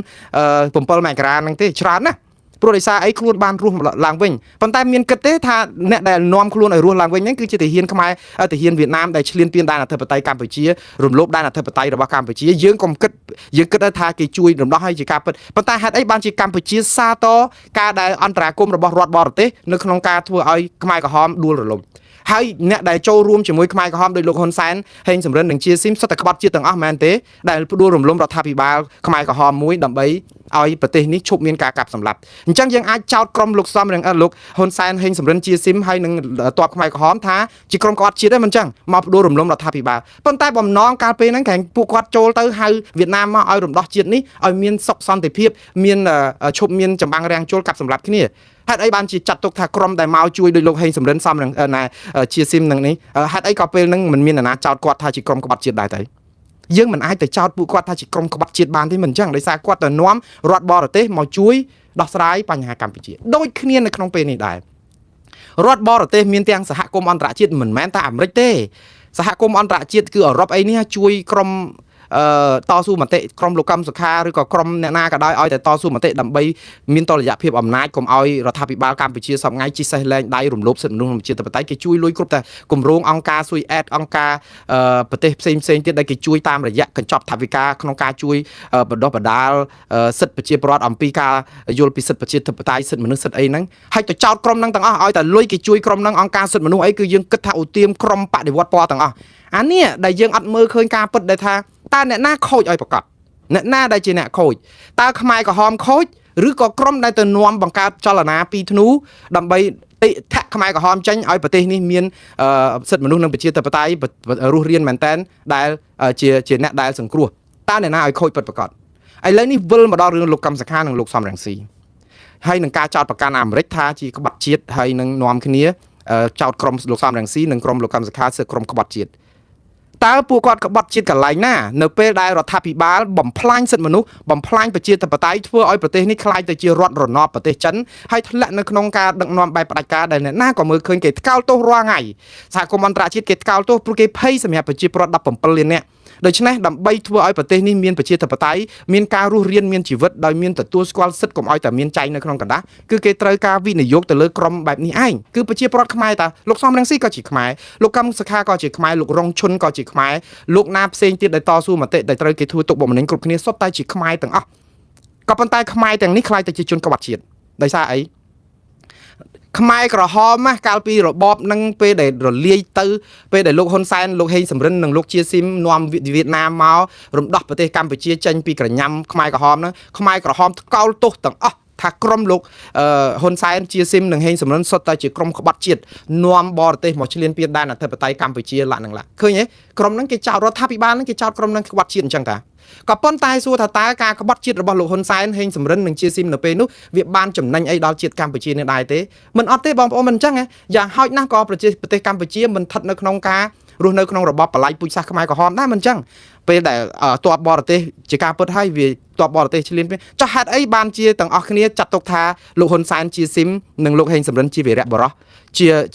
7មករាហ្នឹងទេច្រើនណាស់ព្រោះដោយសារអីខ្លួនបានរស់ឡើងវិញប៉ុន្តែមានគិតទេថាអ្នកដែលនាំខ្លួនឲ្យរស់ឡើងវិញហ្នឹងគឺជាទាហានខ្មែរទាហានវៀតណាមដែលឈ្លានពានដែនអធិបតេយ្យកម្ពុជារំលោភដែនអធិបតេយ្យរបស់កម្ពុជាយើងកុំគិតយើងគិតថាគេជួយរំដោះឲ្យជាការពិតប៉ុន្តែហេតុអីបានជាកម្ពុជាសាទរការដែលអន្តរាគមន៍របស់រដ្ឋបរទេសនៅក្នុងការធ្វើឲ្យខ្មែរក្រហមដួលរលំហើយអ្នកដែលចូលរួមជាមួយខ្មែរក្រហមដោយលោកហ៊ុនសែនហេងសំរិននិងជាស៊ីមសុទ្ធតែក្បត់ជាតិទាំងអស់មែនទេដែលផ្ដួលរំលំរដ្ឋាភិបាលខ្មែរក្រហមមួយដើម្បីឲ្យប្រទេសនេះឈប់មានការកាប់សម្លាប់អញ្ចឹងយើងអាចចោទក្រុមលោកសំរងលោកហ៊ុនសែនហេងសំរិនជាស៊ីមហើយនឹងទ័ពខ្មែរក្រហមថាជាក្រុមក្បត់ជាតិហ្នឹងមិនអញ្ចឹងមកផ្ដួលរំលំរដ្ឋាភិបាលប៉ុន្តែបំណងកាលពេលហ្នឹងក្រែងពួកគាត់ចូលទៅហៅវៀតណាមមកឲ្យរំដោះជាតិនេះឲ្យមានសុខសន្តិភាពមានឈប់មានចម្បាំងរាំងជលកាប់សម្លាប់គ្នាហេតុអីបានជាចាត់ទុកថាក្រុមដែលមកជួយដោយលោកហេងសំរិនសំនឹងណាជាស៊ីមនឹងនេះហេតុអីក៏ពេលហ្នឹងមិនមានអ្នកណាចោទគាត់ថាជាក្រុមក្បត់ជាតិដែរទៅយើងមិនអាចទៅចោទពួកគាត់ថាជាក្រុមក្បត់ជាតិបានទេមិនអញ្ចឹងដោយសារគាត់ទៅនាំរដ្ឋបរទេសមកជួយដោះស្រាយបញ្ហាកម្ពុជាដូចគ្នានៅក្នុងពេលនេះដែររដ្ឋបរទេសមានទាំងសហគមន៍អន្តរជាតិមិនមែនតែអាមេរិកទេ សហគមន៍អន្តរជាតិគឺអឺរ៉ុបអីនេះជួយក្រុមអឺតស៊ូមតិក្រុមលោកកឹមសុខាឬក៏ក្រុមអ្នកណាក៏ដោយឲ្យតែតស៊ូមតិដើម្បីមានតលយៈភាពអំណាចកុំឲ្យរដ្ឋាភិបាលកម្ពុជាសពថ្ងៃជិះសេះលែងដៃរំលោភសិទ្ធិមនុស្សនិងប្រជាធិបតេយ្យគេជួយលុយគ្រប់តែគម្រោងអង្គការស៊ុយអែតអង្គការប្រទេសផ្សេងផ្សេងទៀតដែលគេជួយតាមរយៈកញ្ចប់ថវិកាក្នុងការជួយបណ្ដុះបណ្ដាលសិទ្ធិប្រជាពលរដ្ឋអំពីការយល់ពីសិទ្ធិប្រជាធិបតេយ្យសិទ្ធិមនុស្សសិទ្ធិអីហ្នឹងហើយទៅចោតក្រុមហ្នឹងទាំងអស់ឲ្យតែលុយគេជួយក្រុមហ្នឹងអង្គការសិទ្ធិមនុស្សអីគឺយើងគិតថាឧទាមក្រុមបដិវត្តពណ៌ទាំងអស់អានេះដែលយើងអត់មើលឃើញការពិតដែលថាតើអ្នកណាខូចឲ្យប្រកបអ្នកណាដែលជាអ្នកខូចតើខ្មែរក្រហមខូចឬក៏ក្រុមដែលទៅនាំបង្កើតចលនាពីរធ្នូដើម្បីតិថៈខ្មែរក្រហមចេញឲ្យប្រទេសនេះមានសិទ្ធិមនុស្សនិងប្រជាធិបតេយ្យរស់រានមែនតែនដែលជាអ្នកដែលសង្គ្រោះតើអ្នកណាឲ្យខូចពិតប្រាកដឥឡូវនេះវិលមកដល់រឿងលោកកឹមសុខានិងលោកសំរងស៊ីហើយនឹងការចោទប្រកាន់អាមេរិកថាជាក្បត់ជាតិហើយនឹងនាំគ្នាចោទក្រុមលោកសំរងស៊ីនិងក្រុមលោកកឹមសុខាសើក្រុមក្បត់ជាតិតើពួកគាត់ក្បត់ជាតិកន្លែងណានៅពេលដែលរដ្ឋាភិបាលបំផ្លាញសិទ្ធិមនុស្សបំផ្លាញប្រជាធិបតេយ្យធ្វើឲ្យប្រទេសនេះក្លាយទៅជារដ្ឋរណបប្រទេសចិនហើយធ្លាក់នៅក្នុងការដឹកនាំបែបផ្ដាច់ការដែលអ្នកណាក៏មើលឃើញគេថ្កោលទោសរាល់ថ្ងៃសហគមន៍អន្តរជាតិគេថ្កោលទោសព្រោះគេភ័យសម្រាប់ប្រជាពលរដ្ឋ17លាននាក់ដូច្នេះដើម្បីធ្វើឲ្យប្រទេសនេះមានប្រជាធិបតេយ្យមានការរស់រានមានជីវិតដោយមានទទួលស្គាល់សិទ្ធិកុំឲ្យតែមានចែងនៅក្នុងកណ្ដាស់គឺគេត្រូវការវិនិយោគទៅលើក្រុមបែបនេះឯងគឺប្រជាពលរដ្ឋខ្មែរតាលោកសំរងស៊ីក៏ជាខ្មែរលោកកឹមសុខាក៏ជាខ្មែរលោករងឈុនក៏ជាខ្មែរលោកណាផ្សេងទៀតដែលតស៊ូមតិដែលត្រូវគេធ្វើទុកបុកម្នេញគ្រប់គ្នាសុទ្ធតែជាខ្មែរទាំងអស់ក៏ប៉ុន្តែខ្មែរទាំងនេះក្លាយទៅជាជនក្បត់ជាតិដោយសារអីខ្មែរក្រហមណាកាលពីរបបនឹងពេលដែលរលាយទៅពេលដែលលោកហ៊ុនសែនលោកហេងសំរិននិងលោកជាស៊ីមនាំវៀតណាមមករំដោះប្រទេសកម្ពុជាចេញពីក្រញាំខ្មែរក្រហមហ្នឹងខ្មែរក្រហមថ្កោលទោសទាំងអស់ថាក្រុមលោកហ៊ុនសែនជាស៊ីមនិងហេងសំរិនសុទ្ធតែជាក្រុមក្បត់ជាតិនាំបរទេសមកឈ្លានពានដែនអធិបតេយ្យកម្ពុជាឡាក់នឹងឡាក់ឃើញទេក្រុមហ្នឹងគេចោទរដ្ឋាភិបាលហ្នឹងគេចោទក្រុមហ្នឹងក្បត់ជាតិអញ្ចឹងតាក៏ប៉ុន្តែសួរថាតើការក្បត់ជាតិរបស់លោកហ៊ុនសែនហេងសំរិននិងជាស៊ីមនៅពេលនោះវាបានចំណេញអីដល់ជាតិកម្ពុជានេះដែរទេមិនអត់ទេបងប្អូនមិនអញ្ចឹងយ៉ាងហោចណាស់ក៏ប្រជាប្រទេសកម្ពុជាមិនស្ថិតនៅក្នុងការរស់នៅក្នុងរបបបល័យពូជសាសន៍ខ្មែរក្រហមដែរមិនអញ្ចឹងពេលដែលទ័ពបរទេសជាការពិតហើយវាទ័ពបរទេសឈ្លានពានចុះហេតុអីបានជាទាំងអស់គ្នាចាត់ទុកថាលោកហ៊ុនសែនជាស៊ីមនិងលោកហេងសំរិនជាវីរៈបុរស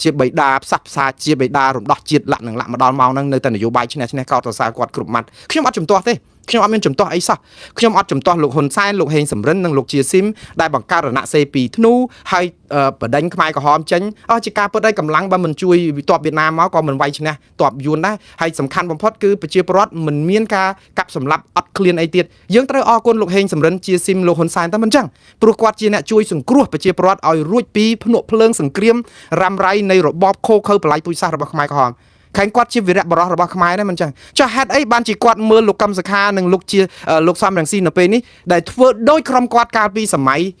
ជាបិតាផ្សះផ្សាជាបិតារំដោះជាតិលាក់នឹងលាក់មកដល់ម៉ោងហ្នឹងនៅតែនយោបាយឈ្នះឈ្នះកោតសរសើរគាត់គ្រប់ម៉ាត់ខ្ញុំអត់ជំទាស់ទេខ្ញុំអត់មានជំទាស់អីសោះខ្ញុំអត់ជំទាស់លោកហ៊ុនសែនលោកហេងសំរិននិងលោកជាស៊ីមដែលបង្កើតរណសេពីធ្នូហើយបដិញខ្មែរក្រហមចេញអស់ជាការពិតហើយកម្លាំងបើមិនជួយទ័ពវៀតណាមមកក៏មិនវាយឈ្នះទ័ពយួនដែរហើយសំខាន់បំផុតគឺប្រជាពលរដ្ឋមិនមានការកាប់សម្លាប់អត់ឃ្លានអីទៀតយើងត្រូវអរគុណលោកហេងសំរិនជាស៊ីមលោកហ៊ុនសែនតែមិនចឹងព្រោះគាត់ជាអ្នកជួយសង្គ្រោះប្រជាពលរដ្ឋឲ្យរួចពីភ្នក់ភ្លើងសង្គ្រាមរ៉ាំរ៉ៃនៃរបបខូខើបល័យពូជសាសន៍របស់ខ្មែរក្រហមខាងគាត់ជាវីរៈបរោះរបស់ខ្មែរដែរមិនចឹងចុះហេតុអីបានជាគាត់មើលលោកកឹមសុខានិងលោកជាលោកសំរងស៊ីនៅពេលនេះដែលធ្វើដោយក្រុមគាត់កាលពីសម័យ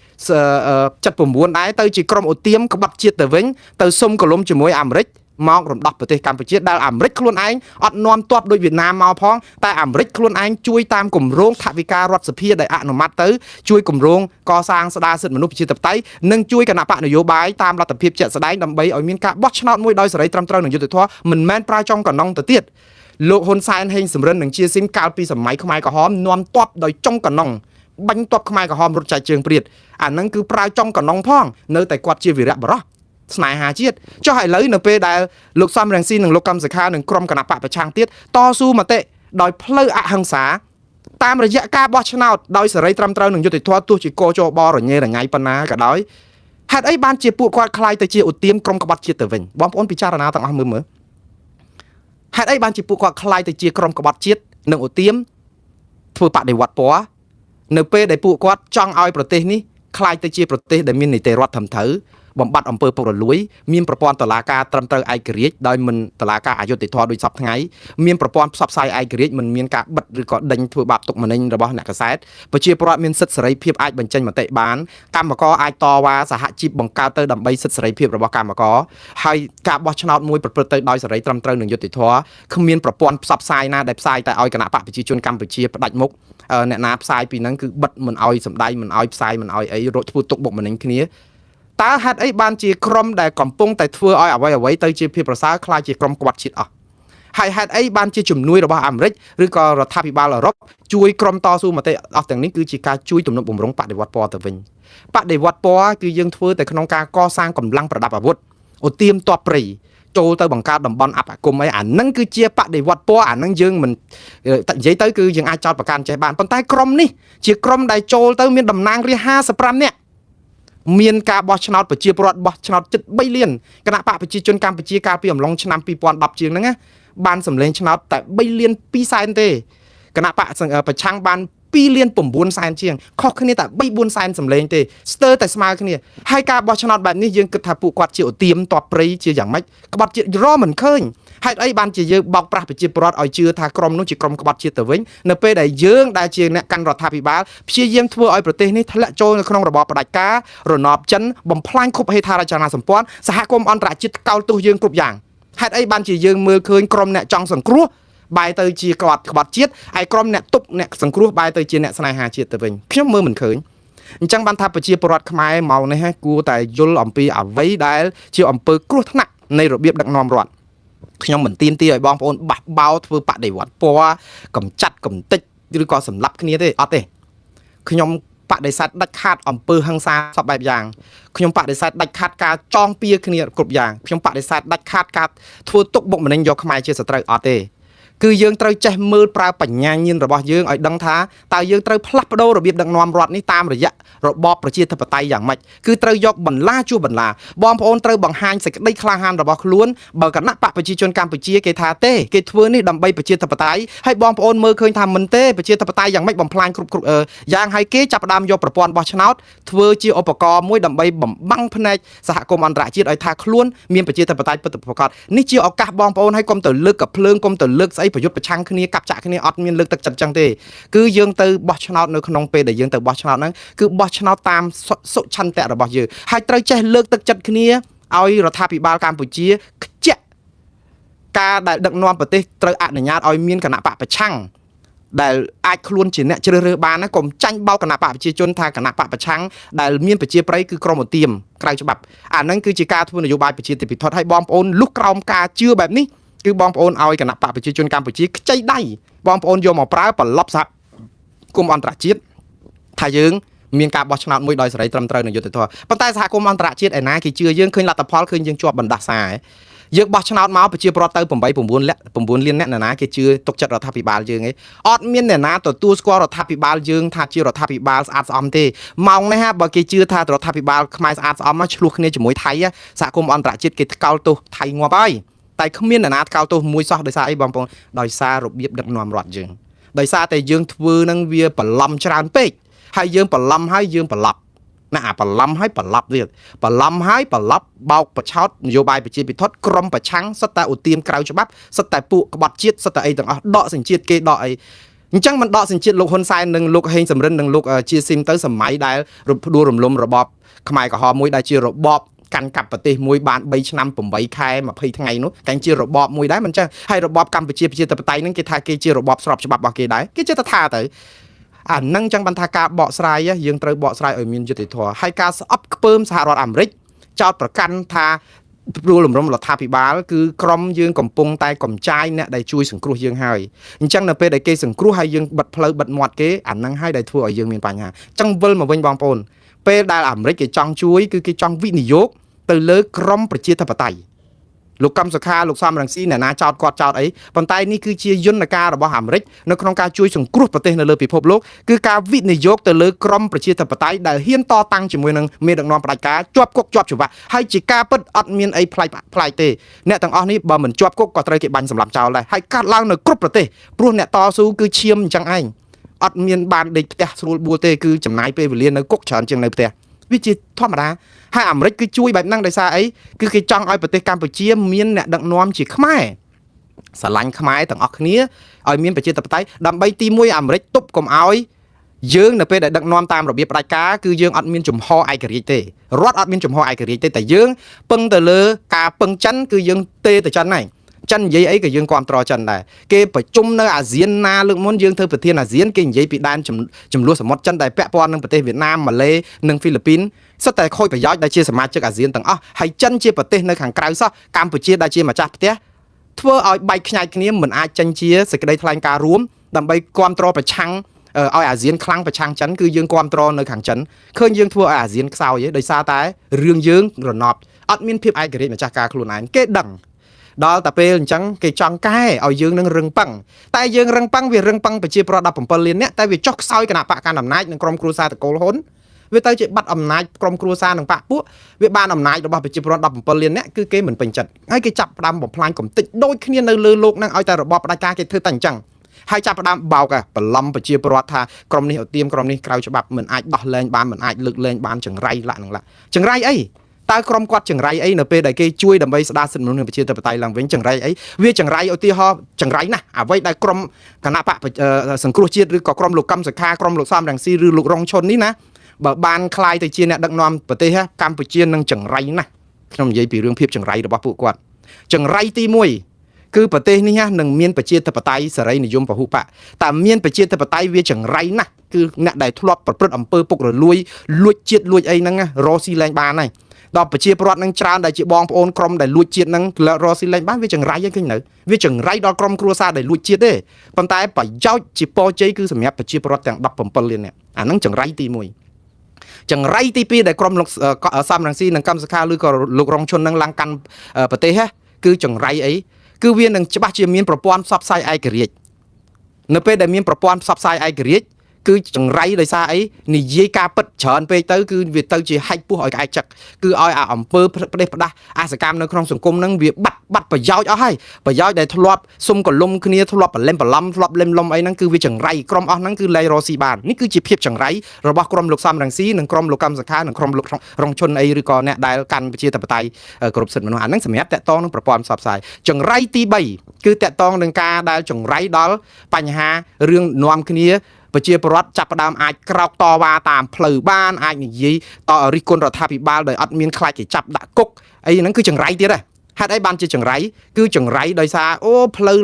79ដែរទៅជាក្រុមអូទៀមក្បត់ជាតិទៅវិញទៅសុំកលុំជាមួយអាមេរិកមករំដោះប្រទេសកម្ពុជាដែលអាមេរិកខ្លួនឯងអត់នាំទ័ពដូចវៀតណាមមកផងតែអាមេរិកខ្លួនឯងជួយតាមគម្រោងថវិការដ្ឋសភាដែលអនុម័តទៅជួយគម្រោងកសាងស្ដារសិទ្ធិមនុស្សប្រជាធិបតេយ្យនិងជួយគណៈបកនយោបាយតាមលទ្ធភាពជាក់ស្ដែងដើម្បីឲ្យមានការបោះឆ្នោតមួយដោយសេរីត្រឹមត្រូវនិងយុត្តិធម៌មិនមែនប្រើចុងកណ្ដុងទៅទៀតលោកហ៊ុនសែនហេងសំរិននិងជាស៊ីមកាលពីសម័យខ្មែរក្រហមនាំទ័ពដោយចុងកណ្ដុងបាញ់ទ័ពខ្មែរក្រហមរត់ចែកជើងព្រាតអាហ្នឹងគឺប្រើចុងកណ្ដុងផងនៅតែគាត់ជាវីរៈបុរសស្នេហាជាតិចុះឥឡូវនៅពេលដែលលោកសំរងស៊ីនិងលោកកឹមសុខានិងក្រុមគណៈបកប្រឆាំងទៀតតស៊ូមតិដោយផ្លូវអហិង្សាតាមរយៈការបោះឆ្នោតដោយសេរីត្រឹមត្រូវនិងយុត្តិធម៌ទោះជាកោជបរញ៉េរញ៉ៃប៉ុណ្ណាក៏ដោយហេតុអីបានជាពួកគាត់ក្លាយទៅជាឧទាមក្រុមក្បត់ជាតិទៅវិញបងប្អូនពិចារណាទាំងអស់មើលមើលហេតុអីបានជាពួកគាត់ក្លាយទៅជាក្រុមក្បត់ជាតិនិងឧទាមធ្វើបដិវត្តពណ៌នៅពេលដែលពួកគាត់ចង់ឲ្យប្រទេសនេះក្លាយទៅជាប្រទេសដែលមាននីតិរដ្ឋត្រឹមត្រូវបំបត្តិអំពើពុករលួយមានប្រព័ន្ធតុលាការត្រឹមត្រូវឯករាជ្យដោយមិនតុលាការអយុត្តិធម៌ដូចសពថ្ងៃមានប្រព័ន្ធផ្សព្វផ្សាយឯករាជ្យមិនមានការបិទឬក៏ដេញធ្វើបាបទុកម្នេញរបស់អ្នកកាសែតប្រជាពលរដ្ឋមានសិទ្ធិសេរីភាពអាចបញ្ចេញមតិបានកម្មករអាចតវ៉ាសហជីពបង្កើតទៅដើម្បីសិទ្ធិសេរីភាពរបស់កម្មករហើយការបោះឆ្នោតមួយប្រព្រឹត្តទៅដោយសេរីត្រឹមត្រូវនិងយុត្តិធម៌គ្មានប្រព័ន្ធផ្សព្វផ្សាយណាដែលផ្សាយតែឲ្យគណៈបកប្រជាជនកម្ពុជាផ្ដាច់មុខអ្នកណាផ្សាយពីហ្នឹងគឺបិទមិនឲ្យសម្ដែងមិនឲ្យផ្សាយមិនឲ្យអីរត់ធ្វើទុកបុកម្នេញគ្នាតើហេតុអីបានជាក្រុមដែលកំពុងតែធ្វើឲ្យអ្វីអ្វីទៅជាភាពប្រសើរក្លាយជាក្រុមក្បត់ជាតិអស់ហើយហេតុអីបានជាជំនួយរបស់អាមេរិកឬក៏រដ្ឋាភិបាលអឺរ៉ុបជួយក្រុមតស៊ូមតិអស់ទាំងនេះគឺជាការជួយទំនុកបំរុងបដិវត្តពណ៌ទៅវិញបដិវត្តពណ៌គឺយើងធ្វើតែក្នុងការកសាងកម្លាំងប្រដាប់អាវុធឧទាមទ័ពព្រៃ ចូលទៅបង្កើតតំបន់អបគមអីអានឹងគឺជាបដិវត្តពណ៌អានឹងយើងមិននិយាយទៅគឺយើងអាចចោទប្រកាន់ចេះបានប៉ុន្តែក្រុមនេះជាក្រុមដែលចូលទៅមានតំណាងរាស្ត្រ55នាក់មានការបោះឆ្នោតប្រជាពលរដ្ឋបោះឆ្នោតជិត3លានគណៈបកប្រជាជនកម្ពុជាកាលពីអំឡុងឆ្នាំ2010ជាងហ្នឹងណាបានសម្លេងឆ្នោតតែ3លាន2សែនទេគណៈបកប្រឆាំងបាន2លាន9សែនជាងខុសគ្នាតែ3 4សែនសម្លេងទេស្ទើរតែស្មើគ្នាហើយការបោះឆ្នោតបែបនេះយើងគិតថាពួកគាត់ជាឧទាមតបព្រៃជាយ៉ាងម៉េចក្បត់ជាតិរមិនឃើញហេតុអីបានជាយើងបោកប្រាស់ប្រជាពលរដ្ឋឲ្យជឿថាក្រុមនោះជាក្រុមក្បត់ជាតិទៅវិញនៅពេលដែលយើងដែលជាអ្នកកាន់រដ្ឋាភិបាលព្យាយាមធ្វើឲ្យប្រទេសនេះធ្លាក់ចូលនៅក្នុងរបបផ្ដាច់ការរណបចិនបំផ្លាញគ្រប់ហេដ្ឋារចនាសម្ព័ន្ធសហគមន៍អន្តរជាតិកោតទោសយើងគ្រប់យ៉ាងហេតុអីបានជាយើងមើលឃើញក្រុមអ្នកចង់សង្គ្រោះបែរទៅជាក្បត់ជាតិហើយក្រុមអ្នកទប់អ្នកសង្គ្រោះបែរទៅជាអ្នកស្នេហាជាតិទៅវិញខ្ញុំមើលមិនឃើញអញ្ចឹងបានថាប្រជាពលរដ្ឋខ្មែរមកនេះគួរតែយល់អំពីអ្វីដែលជាអំពើគ្រោះថ្នាក់នៃរបៀបដឹកនាំរដ្ឋខ្ញុំមិនទាមទារឲ្យបងប្អូនបះបោធ្វើបដិវត្តពណ៌កំចាត់កំតិចឬក៏សម្លាប់គ្នាទេអត់ទេខ្ញុំបដិសេធដាច់ខាតអំពើហិង្សាសពបែបយ៉ាងខ្ញុំបដិសេធដាច់ខាតការចងពៀគ្នាគ្រប់យ៉ាងខ្ញុំបដិសេធដាច់ខាតការធ្វើទុកបុកម្នេញយកខ្មែរជាសត្រូវអត់ទេគឺយើងត្រូវចេះមើលប្រើបញ្ញាញាណរបស់យើងឲ្យដឹងថាតើយើងត្រូវផ្លាស់ប្ដូររបៀបដឹកនាំរដ្ឋនេះតាមរយៈរបបប្រជាធិបតេយ្យយ៉ាងម៉េចគឺត្រូវយកបន្លាជួសបន្លាបងប្អូនត្រូវបង្ហាញសេចក្តីក្លាហានរបស់ខ្លួនបើគណៈបកប្រជាជនកម្ពុជាគេថាទេគេធ្វើនេះដើម្បីប្រជាធិបតេយ្យហើយបងប្អូនមើលឃើញថាមិនទេប្រជាធិបតេយ្យយ៉ាងម៉េចបំផ្លាញគ្រប់យ៉ាងហើយគេចាប់ផ្ដើមយកប្រព័ន្ធបោះឆ្នោតធ្វើជាឧបករណ៍មួយដើម្បីបំបាំងភ្នែកសហគមន៍អន្តរជាតិឲ្យថាខ្លួនមានប្រជាធិបតេយ្យពិតប្រាកដនេះជាឱកាសបងប្អូនឲ្យកុំទៅលើកកភ្លើងកុំទៅលើកស្អីប្រយុទ្ធប្រឆាំងគ្នាកាប់ចាក់គ្នាអត់មានលើកទឹកចិត្តចឹងទេគឺយើងទៅបោះឆ្នោតនៅក្នុងពេលដែលយើងទៅបោះឆ្នោតហ្នឹងគឺបោះឆ្នោតតាមសុឆន្ទៈរបស់យើងហើយត្រូវចេះលើកទឹកចិត្តគ្នាឲ្យរដ្ឋាភិបាលកម្ពុជាខ្ជាក់ការដែលដឹកនាំប្រទេសត្រូវអនុញ្ញាតឲ្យមានគណៈបកប្រឆាំងដែលអាចខ្លួនជាអ្នកជ្រើសរើសបានណាកុំចាញ់បោកគណៈបកប្រជាជនថាគណៈបកប្រឆាំងដែលមានប្រជាប្រិយគឺក្រុមឧទាមក្រៅច្បាប់អាហ្នឹងគឺជាការធ្វើនយោបាយប្រជាធិបតេយ្យឲ្យបងប្អូនលុះក្រោមការជឿបែបនេះគឺបងប្អូនឲ្យគណៈបកប្រជាជនកម្ពុជាខ្ចីដៃបងប្អូនយកមកប្រើប្រឡប់សហគមន៍អន្តរជាតិថាយើងមានការបោះឆ្នោតមួយដោយសេរីត្រឹមត្រូវនិងយុត្តិធម៌ប៉ុន្តែសហគមន៍អន្តរជាតិឯណាគេជឿយើងឃើញលទ្ធផលឃើញយើងជាប់បណ្ដាសាយើងបោះឆ្នោតមកប្រជាពលរដ្ឋទៅ8 9លាន9លានអ្នកណាគេជឿទុកចិត្តរដ្ឋាភិបាលយើងឯងអត់មានអ្នកណាទទួលស្គាល់រដ្ឋាភិបាលយើងថាជារដ្ឋាភិបាលស្អាតស្អំទេម៉ោងនេះបើគេជឿថារដ្ឋាភិបាលខ្មែរស្អាតស្អំឆ្លោះគ្នាជាមួយថៃសហគមន៍អន្តរជាតិគេថ្កោលទោសថៃងាប់ហើយតែគ្មានអ្នកណាថ្កោលទោសមួយសោះដោយសារអីបងប្អូនដោយសាររបៀបដឹកនាំរដ្ឋយើងដោយសារតែយើងធ្វើនឹងវាបន្លំច្រើនពេកហើយយើងបន្លំហើយយើងប្រឡប់ណាអាបន្លំហើយប្រឡប់ទៀតបន្លំហើយប្រឡប់បោកប្រឆោតនយោបាយប្រជាពិធក្រមប្រឆាំងសុទ្ធតែឧទាមក្រៅច្បាប់សុទ្ធតែពួកក្បត់ជាតិសុទ្ធតែអីទាំងអស់ដកសញ្ជាតិគេដកអីអញ្ចឹងមិនដកសញ្ជាតិលោកហ៊ុនសែននិងលោកហេងសំរិននិងលោកជាស៊ីមទៅសម័យដែលផ្ដួលរំលំរបបខ្មែរក្រហមមួយដែលជារបបកាន់កាប់ប្រទេសមួយបាន3ឆ្នាំ8ខែ20ថ្ងៃនោះតែជារបបមួយដែរមិនចឹងហើយរបបកម្ពុជាប្រជាធិបតេយ្យហ្នឹងគេថាគេជារបបស្របច្បាប់របស់គេដែរគេចេះតែថាទៅអានឹងចឹងបានថាការបកស្រាយយើងត្រូវបកស្រាយឲ្យមានយុត្តិធម៌ហើយការស្អប់ខ្ពើមសហរដ្ឋអាមេរិកចោទប្រកាន់ថាព្រួលរំលំរដ្ឋាភិបាលគឺក្រុមយើងកំពុងតែកំចាយអ្នកដែលជួយសង្គ្រោះយើងហើយអញ្ចឹងនៅពេលដែលគេសង្គ្រោះហើយយើងបិទផ្លូវបិទមាត់គេអានឹងហើយដែលធ្វើឲ្យយើងមានបញ្ហាអញ្ចឹងវិលមកវិញបងប្អូនពេលដែលអាមេរិកគេចង់ជួយគឺគេចង់វិនិយោគទៅលើក្រមប្រជាធិបតេយ្យលោកកឹមសុខាលោកសំរងស៊ីអ្នកណាចោតគាត់ចោតអីប៉ុន្តែនេះគឺជាយន្តការរបស់អាមេរិកនៅក្នុងការជួយសង្គ្រោះប្រទេសនៅលើពិភពលោកគឺការវិនិយោគទៅលើក្រមប្រជាធិបតេយ្យដែលហ៊ានតតាំងជាមួយនឹងមេដឹកនាំផ្ដាច់ការជាប់គុកជាប់ច្បាប់ហើយជាការពិតអត់មានអីប្លែកប្លែកទេអ្នកទាំងអស់នេះបើមិនជាប់គុកក៏ត្រូវគេបាញ់សម្លាប់ចោលដែរហើយកាត់ឡើងនៅគ្រប់ប្រទេសព្រោះអ្នកតស៊ូគឺឈាមអញ្ចឹងឯងអត់មានបានដេកផ្ទះស្រួលបួលទេគឺចំណាយពេលវេលានៅគុកច្រើនជាងនៅផ្ទះវាជាធម្មតាហើយអាមេរិកគឺជួយបែបហ្នឹងដោយសារអីគឺគេចង់ឲ្យប្រទេសកម្ពុជាមានអ្នកដឹកនាំជាខ្មែរស្រឡាញ់ខ្មែរទាំងអស់គ្នាឲ្យមានប្រជាធិបតេយ្យដើម្បីទី1អាមេរិកទប់កុំឲ្យយើងនៅពេលដែលដឹកនាំតាមរបៀបផ្ដាច់ការគឺយើងអត់មានចំហឯករាជ្យទេរដ្ឋអត់មានចំហឯករាជ្យទេតែយើងពឹងទៅលើការពឹងចិនគឺយើងទេទៅចិនហើយចិននិយាយអីក៏យើងគ្រប់គ្រងចិនដែរគេប្រជុំនៅអាស៊ានណាលើកមុនយើងធ្វើប្រធានអាស៊ានគេនិយាយពីដែនចំនួនសមុទ្រចិនដែលពាក់ព័ន្ធនឹងប្រទេសវៀតណាមម៉ាឡេនិងហ្វីលីពីនសុទ្ធតែខូចប្រយោជន៍ដែលជាសមាជិកអាស៊ានទាំងអស់ហើយចិនជាប្រទេសនៅខាងក្រៅសោះកម្ពុជាដែលជាម្ចាស់ផ្ទះធ្វើឲ្យបែកខ្ញែកគ្នាមិនអាចចេញជាសេចក្តីថ្លែងការណ៍រួមដើម្បីគ្រប់គ្រងប្រឆាំងឲ្យអាស៊ានខ្លាំងប្រឆាំងចិនគឺយើងគ្រប់គ្រងនៅខាងចិនឃើញយើងធ្វើឲ្យអាស៊ានខ្សោយឯងដោយសារតែរឿងយើងរណបអត់មានភាពឯករាជ្យម្ចាស់ការខ្លួនឯងគេដឹង ដល់តែពេលអញ្ចឹងគេចង់កែឲ្យយើងនឹងរឹងប៉ឹងតែយើងរឹងប៉ឹងវារឹងប៉ឹងប្រជាពលរដ្ឋ17លាននាក់តែវាចុះខ្សោយគណៈបកកណ្ដាលអំណាចនិងក្រុមគ្រួសារតកូលហ៊ុនវាទៅជាបាត់អំណាចក្រុមគ្រួសារនិងបកពួកវាបានអំណាចរបស់ប្រជាពលរដ្ឋ17លាននាក់គឺគេមិនពេញចិត្តហើយគេចាប់ផ្ដើមបំផ្លាញកំទេចដូចគ្នានៅលើលោកហ្នឹងឲ្យតែរបបផ្ដាច់ការគេធ្វើតែអញ្ចឹងហើយចាប់ផ្ដើមបោកបន្លំប្រជាពលរដ្ឋថាក្រុមនេះឧទាមក្រុមនេះក្រៅច្បាប់មិនអាចដោះលែងបានមិនអាចលើកលែងបានចង្រៃលាក់នឹងលាក់ចង្រៃអីតើក្រុមគាត់ចង្រៃអីនៅពេលដែលគេជួយដើម្បីស្ដារសិទ្ធិមនុស្សនិងប្រជាធិបតេយ្យឡើងវិញចង្រៃអីវាចង្រៃឧទាហរណ៍ចង្រៃណាស់អ្វីដែលក្រុមគណៈបកសង្គ្រោះជាតិឬក៏ក្រុមលោកកឹមសុខាក្រុមលោកសំរងស៊ីឬលោករងឈុននេះណាបើបានคลายទៅជាអ្នកដឹកនាំប្រទេសកម្ពុជានឹងចង្រៃណាស់ខ្ញុំនិយាយពីរឿងភាពចង្រៃរបស់ពួកគាត់ចង្រៃទី1គឺប្រទេសនេះនឹងមានប្រជាធិបតេយ្យសេរីនិយមពហុបកតែមានប្រជាធិបតេយ្យវាចង្រៃណាស់គឺអ្នកដែលធ្លាប់ប្រព្រឹត្តអំពើពុករលួយលួចជាតិលួចអីហ្នឹងរកស៊ីលែងបានហើយដល់ប្រជាពលរដ្ឋនឹងច្រើនដែលជាបងប្អូនក្រុមដែលលួចជាតិហ្នឹងរកស៊ីលែងបានវាចង្រៃហ្នឹងឃើញនៅវាចង្រៃដល់ក្រុមគ្រួសារដែលលួចជាតិទេប៉ុន្តែប្រយោជន៍ជាពរជ័យគឺសម្រាប់ប្រជាពលរដ្ឋទាំង17លាននាក់អាហ្នឹងចង្រៃទី1ចង្រៃទី2ដែលក្រុមលោកសំរងស៊ីនិងកម្មសខាឬក៏លោករងឈុននឹងឡើងកាន់ប្រទេសហគឺចង្រៃអីគឺវានឹងច្បាស់ជាមានប្រព័ន្ធផ្សព្វផ្សាយឯករាជ្យនៅពេលដែលមានប្រព័ន្ធផ្សព្វផ្សាយឯករាជ្យគឺចង្រៃដោយសារអីនិយាយការពិតច្រើនពេកទៅគឺវាទៅជាហាច់ពោះឲ្យក្អែកចឹកគឺឲ្យអាអំពើផ្ដេសផ្ដាស់អាសកម្មនៅក្នុងសង្គមហ្នឹងវាបាត់បាត់ប្រយោជន៍អស់ហើយប្រយោជន៍ដែលធ្លាប់សុំកលុំគ្នាធ្លាប់ប្រលឹមប្រឡំធ្លាប់លឹមលំអីហ្នឹងគឺវាចង្រៃក្រុមអស់ហ្នឹងគឺលែងរកស៊ីបាននេះគឺជាភាពចង្រៃរបស់ក្រុមលោកសំរងស៊ីនិងក្រុមលោកកម្មសខានិងក្រុមលោករងឈុនអីឬក៏អ្នកដែលកាន់ប្រជាធិបតេយ្យគ្រប់សិទ្ធិមនុស្សអាហ្នឹងសម្រាប់តាក់ទងនឹងប្រព័ន្ធផ្សព្វផ្សាយចង្រៃទី3គឺតាក់ទងនឹងការដែលចង្រៃដល់បញ្ហារឿងនាំគ្នាប្រជាពលរដ្ឋចាប់ផ្ដើមអាចក្រោកតវ៉ាតាមផ្លូវបានអាចនិយាយតរិះគន់រដ្ឋាភិបាលដោយអត់មានខ្លាចគេចាប់ដាក់គុកអីហ្នឹងគឺចង្រៃទៀតហ៎ហេតុអីបានជាចង្រៃគឺចង្រៃដោយសារអូផ្លូវ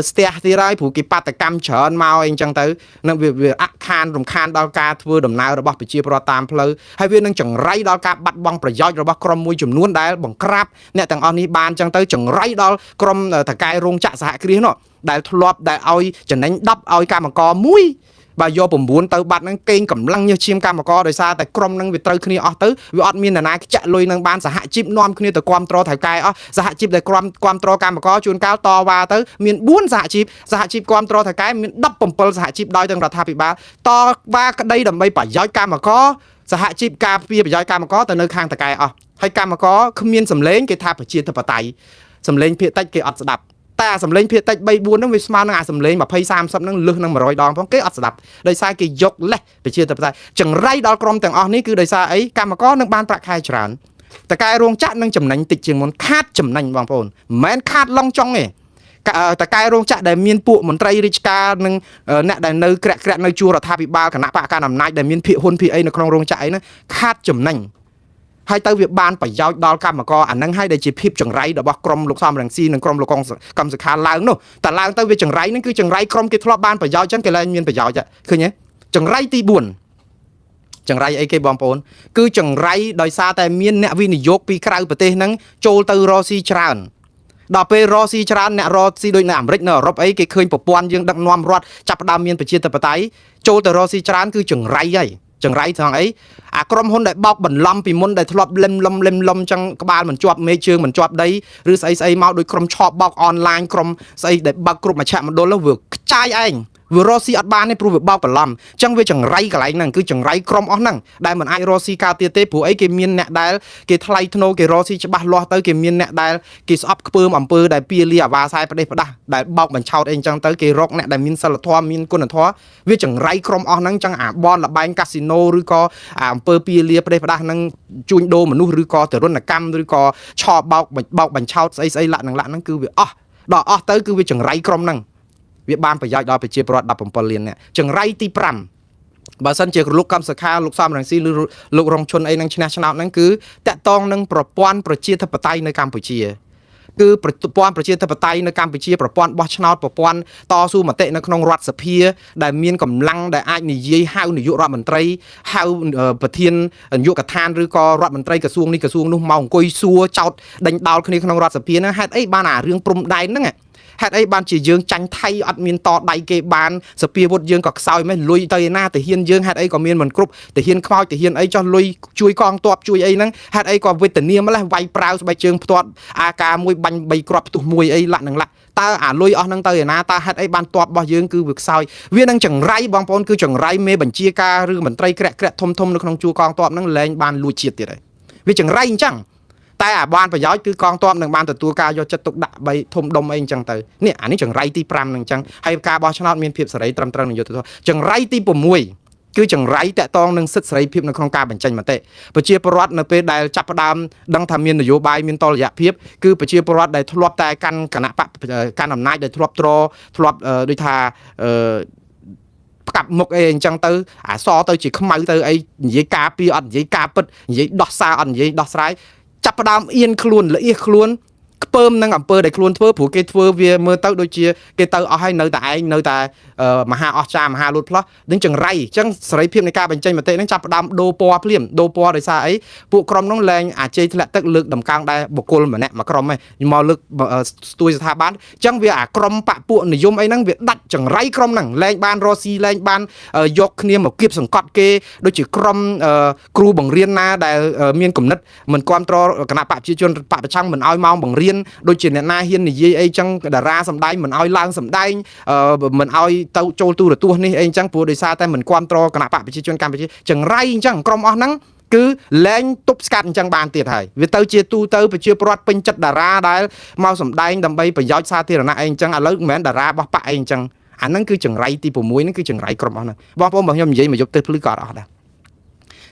ស្ទះទៀតហើយព្រោះគេបាតកម្មច្រើនមកអីចឹងទៅនឹងវាអខានរំខានដល់ការធ្វើដំណើររបស់ប្រជាពលរដ្ឋតាមផ្លូវហើយវានឹងចង្រៃដល់ការបាត់បង់ប្រយោជន៍របស់ក្រុមមួយចំនួនដែលបង្ក្រាបអ្នកទាំងអស់នេះបានចឹងទៅចង្រៃដល់ក្រុមថកែរោងចក្រសហគ្រាសនោះដែលធ្លាប់ដែលឲ្យចំណេញ10ឲ្យកម្មករមួយបើយក9ទៅបាត់ហ្នឹងកេងកម្លាំងញើសឈាមកម្មករដោយសារតែក្រុមហ្នឹងវាត្រូវគ្នាអស់ទៅវាអត់មាននរណាខ្ចាក់លុយនឹងបានសហជីពនាំគ្នាទៅគាំទ្រថៅកែអស់សហជីពដែលគាំទ្រកម្មករជួនកាលតវ៉ាទៅមាន4សហជីពសហជីពគាំទ្រថៅកែមាន17សហជីពដោយទាំងរដ្ឋាភិបាលតវ៉ាក្តីដើម្បីប្រយោជន៍កម្មករសហជីពការពារប្រយោជន៍កម្មករទៅនៅខាងថៅកែអស់ហើយកម្មករគ្មានសម្លេងគេថាប្រជាធិបតេយ្យសម្លេងភាគតិចគេអត់ស្ដាប់តែអាសម្លេងភាគតិច3 4ហ្នឹងវាស្មើនឹងអាសម្លេង20 30ហ្នឹងលើសនឹង100ដងផងគេអត់ស្ដាប់ដោយសារគេយកលេសប្រជាធិបតេយ្យចង្រៃដល់ក្រុមទាំងអស់នេះគឺដោយសារអីកម្មករនឹងបានប្រាក់ខែច្រើនតកែរោងចក្រនឹងចំណេញតិចជាងមុនខាតចំណេញបងប្អូនមិនមែនខាតឡុងចុងទេតកែរោងចក្រដែលមានពួកមន្ត្រីរាជការនិងអ្នកដែលនៅក្រាក់ក្រាក់នៅជួររដ្ឋាភិបាលគណៈបកកណ្ដាលអំណាចដែលមានភាគហ៊ុនភាគអីនៅក្នុងរោងចក្រអីហ្នឹងខាតចំណេញហើយទៅវាបានប្រយោជន៍ដល់កម្មករអាហ្នឹងហើយដែលជាភាពចង្រៃរបស់ក្រុមលោកសំរងស៊ីនិងក្រុមលោកកម្មសខាឡើងនោះតែឡើងទៅវាចង្រៃហ្នឹងគឺចង្រៃក្រុមគេធ្លាប់បានប្រយោជន៍ចឹងគេលែងមានប្រយោជន៍ឃើញទេចង្រៃទី4ចង្រៃអីគេបងប្អូនគឺចង្រៃដោយសារតែមានអ្នកវិនិយោគពីក្រៅប្រទេសហ្នឹងចូលទៅរកស៊ីច្រើនដល់ពេលរកស៊ីច្រើនអ្នករកស៊ីដូចនៅអាមេរិកនៅអឺរ៉ុបអីគេឃើញប្រព័ន្ធយើងដឹកនាំរដ្ឋចាប់ផ្ដើមមានប្រជាធិបតេយ្យចូលទៅរកស៊ីច្រើនគឺចង្រៃហើយចង្រៃត្រង់អីអាក្រុមហ៊ុនដែលបោកបន្លំពីមុនដែលធ្លាប់លឹមលំលឹមលំចឹងក្បាលមិនជាប់មេជើងមិនជាប់ដីឬស្អីស្អីមកដូចក្រុមឆបបោកអនឡាញក្រុមស្អីដែលបើកគ្រប់មជ្ឈមណ្ឌលវាខ្ចាយឯងវារកស៊ីអត់បានទេព្រោះវាបោកបន្លំអញ្ចឹងវាចង្រៃកន្លែងហ្នឹងគឺចង្រៃក្រុមអស់ហ្នឹងដែលមិនអាចរកស៊ីកើតទៀតទេព្រោះអីគេមានអ្នកដែលគេថ្លៃធ្នូគេរកស៊ីច្បាស់លាស់ទៅគេមានអ្នកដែលគេស្អប់ខ្ពើមអំពើដែលពៀលាអាវ៉ាខ្សែផ្ដេសផ្ដាស់ដែលបោកបញ្ឆោតអីអញ្ចឹងទៅគេរកអ្នកដែលមានសិលធម៌មានគុណធម៌វាចង្រៃក្រុមអស់ហ្នឹងអញ្ចឹងអាបនលបែងកាស៊ីណូឬក៏អាអំពើពៀលាផ្ដេសផ្ដាស់ហ្នឹងជួញដូរមនុស្សឬក៏ទរណកម្មឬក៏ឆបោកបោកបញ្ឆោតស្អីស្អីលាក់នឹងលាក់ហ្នឹងគឺវាអស់ដល់អស់ទៅគឺវាចង្រៃក្រុមហ្នឹងវាបានប្រយោជន៍ដល់ប្រជាពលរដ្ឋ17លាននាក់ចង្រៃទី5បើសិនជាលោកកម្មសខាលោកសំរងស៊ីឬលោករងឈុនអីនឹងឈ្នះឆ្នោតហ្នឹងគឺតាក់ទងនឹងប្រព័ន្ធប្រជាធិបតេយ្យនៅកម្ពុជាគឺប្រព័ន្ធប្រជាធិបតេយ្យនៅកម្ពុជាប្រព័ន្ធបោះឆ្នោតប្រព័ន្ធតស៊ូមតិនៅក្នុងរដ្ឋសភាដែលមានកម្លាំងដែលអាចនិយាយហៅនាយករដ្ឋមន្ត្រីហៅប្រធាននាយកដ្ឋានឬក៏រដ្ឋមន្ត្រីក្រសួងនេះក្រសួងនោះមកអង្គុយសួរចោតដេញដោលគ្នាក្នុងរដ្ឋសភាហ្នឹងហេតុអីបានអារឿងព្រំដែនហ្នឹង ហេតុអីបានជាយើងចាញ់ថៃអត់មានតដៃគេបានសភាវុធយើងក៏ខ្សោយម៉េះលុយទៅឯណាទាហានយើងហេតុអីក៏មានមិនគ្រប់ទាហានខ្មោចទាហានអីចោះលុយជួយកងទ័ពជួយអីហ្នឹងហេតុអីក៏វេទនាម្លេះវាយប្រាវស្បែកជើងផ្ទាត់អាការមួយបាញ់3គ្រាប់ផ្ទុះមួយអីលាក់នឹងលាក់តើអាលុយអស់ហ្នឹងទៅឯណាតើហេតុអីបានទ័ពរបស់យើងគឺវាខ្សោយវានឹងចង្រៃបងប្អូនគឺចង្រៃមេបញ្ជាការឬមន្ត្រីក្រាក់ក្រាក់ធំធំនៅក្នុងជួរកងទ័ពហ្នឹងលែងបានលួចជាតិទៀតហើយវាចង្រៃអញ្ចឹងតែអាបានប្រយោជន៍គឺកងទ័ពនឹងបានទទួលការយកចិត្តទុកដាក់បីធំដុំអីអញ្ចឹងទៅនេះអានេះចង្រៃទី5ហ្នឹងអញ្ចឹងហើយការបោះឆ្នោតមានភាពសេរីត្រឹមត្រូវនឹងយុត្តិធម៌ចង្រៃទី6គឺចង្រៃតាក់ទងនឹងសិទ្ធិសេរីភាពនៅក្នុងការបញ្ចេញមតិប្រជាពលរដ្ឋនៅពេលដែលចាប់ផ្ដើមដឹងថាមាននយោបាយមានតលយៈភាពគឺប្រជាពលរដ្ឋដែលធ្លាប់តែកាន់គណៈបកកាន់អំណាចដែលធ្លាប់ទ្រធ្លាប់ដូចថាអឺផ្កាប់មុខអីអញ្ចឹងទៅអាសទៅជាខ្មៅទៅអីនិយាយការពីអត់និយាយការពិតនិយាយដោះសារអត់និយាយដោះស្រាយចាប់ផ្ដើមអៀនខ្លួនល្អៀសខ្លួនខ្ពើមនឹងអំពើដែលខ្លួនធ្វើព្រោះគេធ្វើវាមើលទៅដូចជាគេទៅអស់ហើយនៅតែឯងនៅតែមហាអស្ចារ្យមហាលូតផ្លោះនឹងចង្រៃអញ្ចឹងសេរីភាពនៃការបញ្ចេញមតិនឹងចាប់ផ្ដើមដូរពណ៌ភ្លាមដូរពណ៌ដោយសារអីពួកក្រុមនោះលែងអាជ័យធ្លាក់ទឹកលើកដំកើងដែរបុគ្គលម្នាក់មួយក្រុមឯងមកលើកស្ទួយស្ថាប័នអញ្ចឹងវាអាក្រុមបពពួកនិយមអីហ្នឹងវាដាច់ចង្រៃក្រុមហ្នឹងលែងបានរកស៊ីលែងបានយកគ្នាមកគៀបសង្កត់គេដូចជាក្រុមគ្រូបង្រៀនណាដែលមានគំនិតមិនគ្រប់គ្រងគណៈបកប្រជាជនបកប្រឆាំងមិនឲ្យម៉ោងបង្រៀនដូចជាអ្នកណាហ៊ាននិយាយអីចឹងតារាសម្ដែងមិនឲ្យឡើងសម្ដែងមិនឲ្យទៅចូលទូរទស្សន៍នេះអីចឹងព្រោះដោយសារតែមិនគ្រប់គ្រងគណៈបកប្រជាជនកម្ពុជាចង្រៃអញ្ចឹងក្រុមអស់ហ្នឹងគឺលែងទប់ស្កាត់អញ្ចឹងបានទៀតហើយវាទៅជាទូទៅប្រជាពលរដ្ឋពេញចិត្តតារាដែលមកសម្ដែងដើម្បីប្រយោជន៍សាធារណៈអីអញ្ចឹងឥឡូវមិនមែនតារារបស់បកអីអញ្ចឹងអាហ្នឹងគឺចង្រៃទី6ហ្នឹងគឺចង្រៃក្រុមអស់ហ្នឹងបងប្អូនបើខ្ញុំនិយាយមកយប់ទៅភ្លឺក៏អត់អស់ដែរ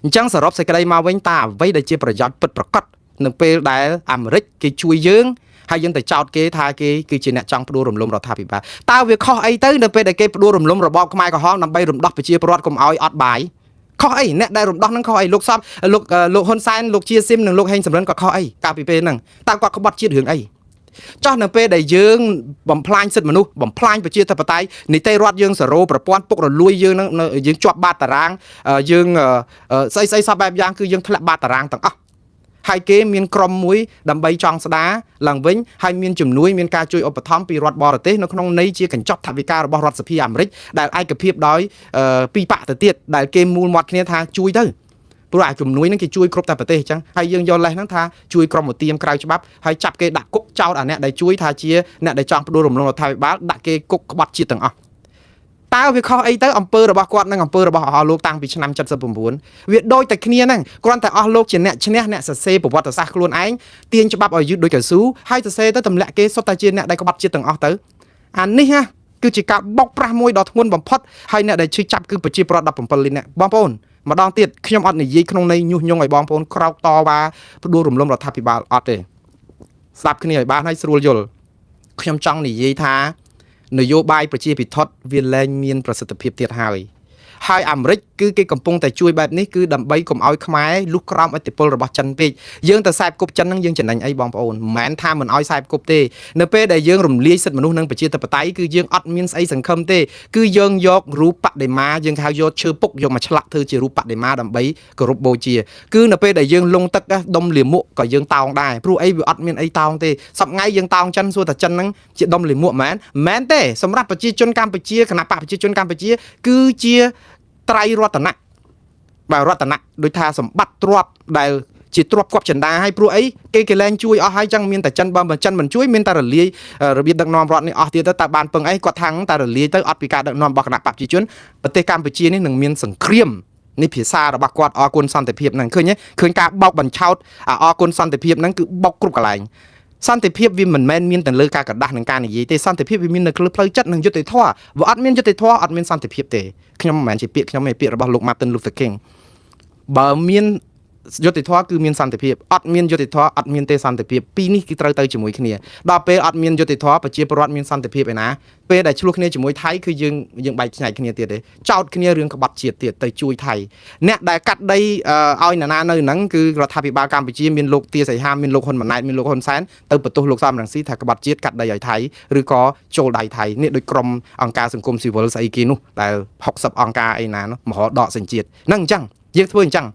អញ្ចឹងសរុបសេចក្តីមកវិញតើអ្វីដែលជាប្រយោជន៍ពិតប្រាកដនៅពេលដែលអាមេរិកគេជួយយើងហើយយើងទៅចោទគេថាគេគឺជាអ្នកចង់ផ្ដួលរំលំរដ្ឋាភិបាលតើវាខុសអីទៅនៅពេលដែលគេផ្ដួលរំលំរបបខ្មែរក្រហមដើម្បីរំដោះប្រជាពលរដ្ឋកុំឲ្យអត់បាយខុសអីអ្នកដែលរំដោះហ្នឹងខុសអីលោកសពលោកលោកហ៊ុនសែនលោកជាស៊ីមនិងលោកហេងសំរិនក៏ខុសអីកាលពីពេលហ្នឹងតើគាត់ក្បត់ជាតិរឿងអីចោះនៅពេលដែលយើងបំផ្លាញសិទ្ធិមនុស្សបំផ្លាញប្រជាធិបតេយ្យនីតិរដ្ឋយើងសរោប្រព័ន្ធពុករលួយយើងនឹងយើងជាប់បាតតារាងយើងស្អីស្អីសពបែបយ៉ាងគឺយើងធ្លាក់បាតតារាងទាំងអស់ហើយគេមានក្រុមមួយដើម្បីចង់ស្ដារឡើងវិញហើយមានជំនួយមានការជួយឧបត្ថម្ភពីរដ្ឋបរទេសនៅក្នុងន័យជាកញ្ចប់ថវិការបស់រដ្ឋសភាអាមេរិកដែលឯកភាពដោយពីរបកទៅទៀតដែលគេមូលមាត់គ្នាថាជួយទៅព្រោះអាជំនួយហ្នឹងគេជួយគ្រប់តែប្រទេសអញ្ចឹងហើយយើងយកលេសហ្នឹងថាជួយក្រុមឧទាមក្រៅច្បាប់ហើយចាប់គេដាក់គុកចោតអាអ្នកដែលជួយថាជាអ្នកដែលចង់ផ្ដួលរំលំរដ្ឋាភិបាលដាក់គេគុកក្បត់ជាតិទាំងអស់តើវាខុសអីទៅអំពើរបស់គាត់និងអំពើរបស់អស់លោកតាំងពីឆ្នាំ79វាដូចតែគ្នាហ្នឹងគ្រាន់តែអស់លោកជាអ្នកឈ្នះអ្នកសរសេរប្រវត្តិសាស្ត្រខ្លួនឯងទាញច្បាប់ឲ្យយឺតដូចកៅស៊ូហើយសរសេរទៅទម្លាក់គេសុទ្ធតែជាអ្នកដែលក្បត់ជាតិទាំងអស់ទៅអានេះណាគឺជាការបោកប្រាស់មួយដ៏ធ្ងន់បំផុតហើយអ្នកដែលឈឺចាប់គឺប្រជាពលរដ្ឋ17លានអ្នកបងប្អូនម្ដងទៀតខ្ញុំអត់និយាយក្នុងន័យញុះញង់ឲ្យបងប្អូនក្រោកតវ៉ាផ្ដួលរំលំរដ្ឋាភិបាលអត់ទេស្ដាប់គ្នាឲ្យបានហើយស្រួលយល់ខ្ញុំចង់និយាយថានយោបាយប្រជាពិធដ្ឋវាលែងមានប្រសិទ្ធភាពទៀតហើយហើយអាមេរិកគឺគេកំពុងតែជួយបែបនេះគឺដើម្បីកុំឲ្យខ្មែរលុះក្រោមឥទ្ធិពលរបស់ចិនពេកយើងទៅខ្សែគប់ចិនហ្នឹងយើងចំណេញអីបងប្អូនមិនមែនថាមិនឲ្យខ្សែគប់ទេនៅពេលដែលយើងរំលាយសិទ្ធិមនុស្សនិងប្រជាធិបតេយ្យគឺយើងអត់មានស្អីសង្ឃឹមទេគឺយើងយករូបបដិមាយើងហៅយកឈើពុកយកមកឆ្លាក់ធ្វើជារូបបដិមាដើម្បីគោរពបូជាគឺនៅពេលដែលយើងលងទឹកដុំលាមកក៏យើងតោងដែរព្រោះអីវាអត់មានអីតោងទេសប្ងៃយើងតោងចិនសួរតែចិនហ្នឹងជាដុំលាមកមែនមែនទេសម្រាប់ប្រជាជនកម្ពុជាគណៈបកប្រជាជនកម្ពុជាគឺជាត្រៃរតនៈបាទរតនៈដូចថាសម្បត្តិទ្រព្យដែលជាទ្រព្យគប់ចិន្តាហើយព្រោះអីគេគេលែងជួយអស់ហើយចឹងមានតែចិនបើមិនចិនមិនជួយមានតែរលាយរបៀបដឹកនាំរដ្ឋនេះអស់ទៀតទៅតើបានពឹងអីគាត់ថាងតែរលាយទៅអត់ពីការដឹកនាំរបស់គណៈបកប្រជាជនប្រទេសកម្ពុជានេះនឹងមានសង្គ្រាមនេះភាសារបស់គាត់អរគុណសន្តិភាពហ្នឹងឃើញទេឃើញការបោកបញ្ឆោតអរគុណសន្តិភាពហ្នឹងគឺបោកគ្រប់កន្លែងសន្តិភាពវាមិនមែនមានតែលើការកដាស់និងការនិយាយទេសន្តិភាពវាមាននៅលើផ្លូវចិត្តនិងយុត្តិធម៌បើអត់មានយុត្តិធម៌អត់មានសន្តិភាពទេខ្ញុំមិនមែនជាពាក្យខ្ញុំទេពាក្យរបស់លោក Martin Luther King បើមានយុត្តិធម៌គឺមានសន្តិភាពអត់មានយុត្តិធម៌អត់មានទេសន្តិភាពពីរនេះគឺត្រូវទៅជាមួយគ្នាដល់ពេលអត់មានយុត្តិធម៌ប្រជាពលរដ្ឋមានសន្តិភាពឯណាពេលដែលឆ្លោះគ្នាជាមួយថៃគឺយើងយើងបែកខ្ញែកគ្នាទៀតទេចោតគ្នារឿងក្បត់ជាតិទៀតទៅជួយថៃអ្នកដែលកាត់ដីឲ្យណានានៅហ្នឹងគឺរដ្ឋាភិបាលកម្ពុជាមានលោកទាសីហាមានលោកហ៊ុនម៉ាណែតមានលោកហ៊ុនសែនទៅបន្ទោសលោកសំរងស៊ីថាក្បត់ជាតិកាត់ដីឲ្យថៃឬក៏ចូលដៃថៃនេះដូចក្រុមអង្គការសង្គមស៊ីវិលស្អីគេនោះដែល60អង្គការអីណានោះមហោដកសញ្ជាតិហ្នឹងអញ្ចឹងយើងធ្វើអញ្ចឹង។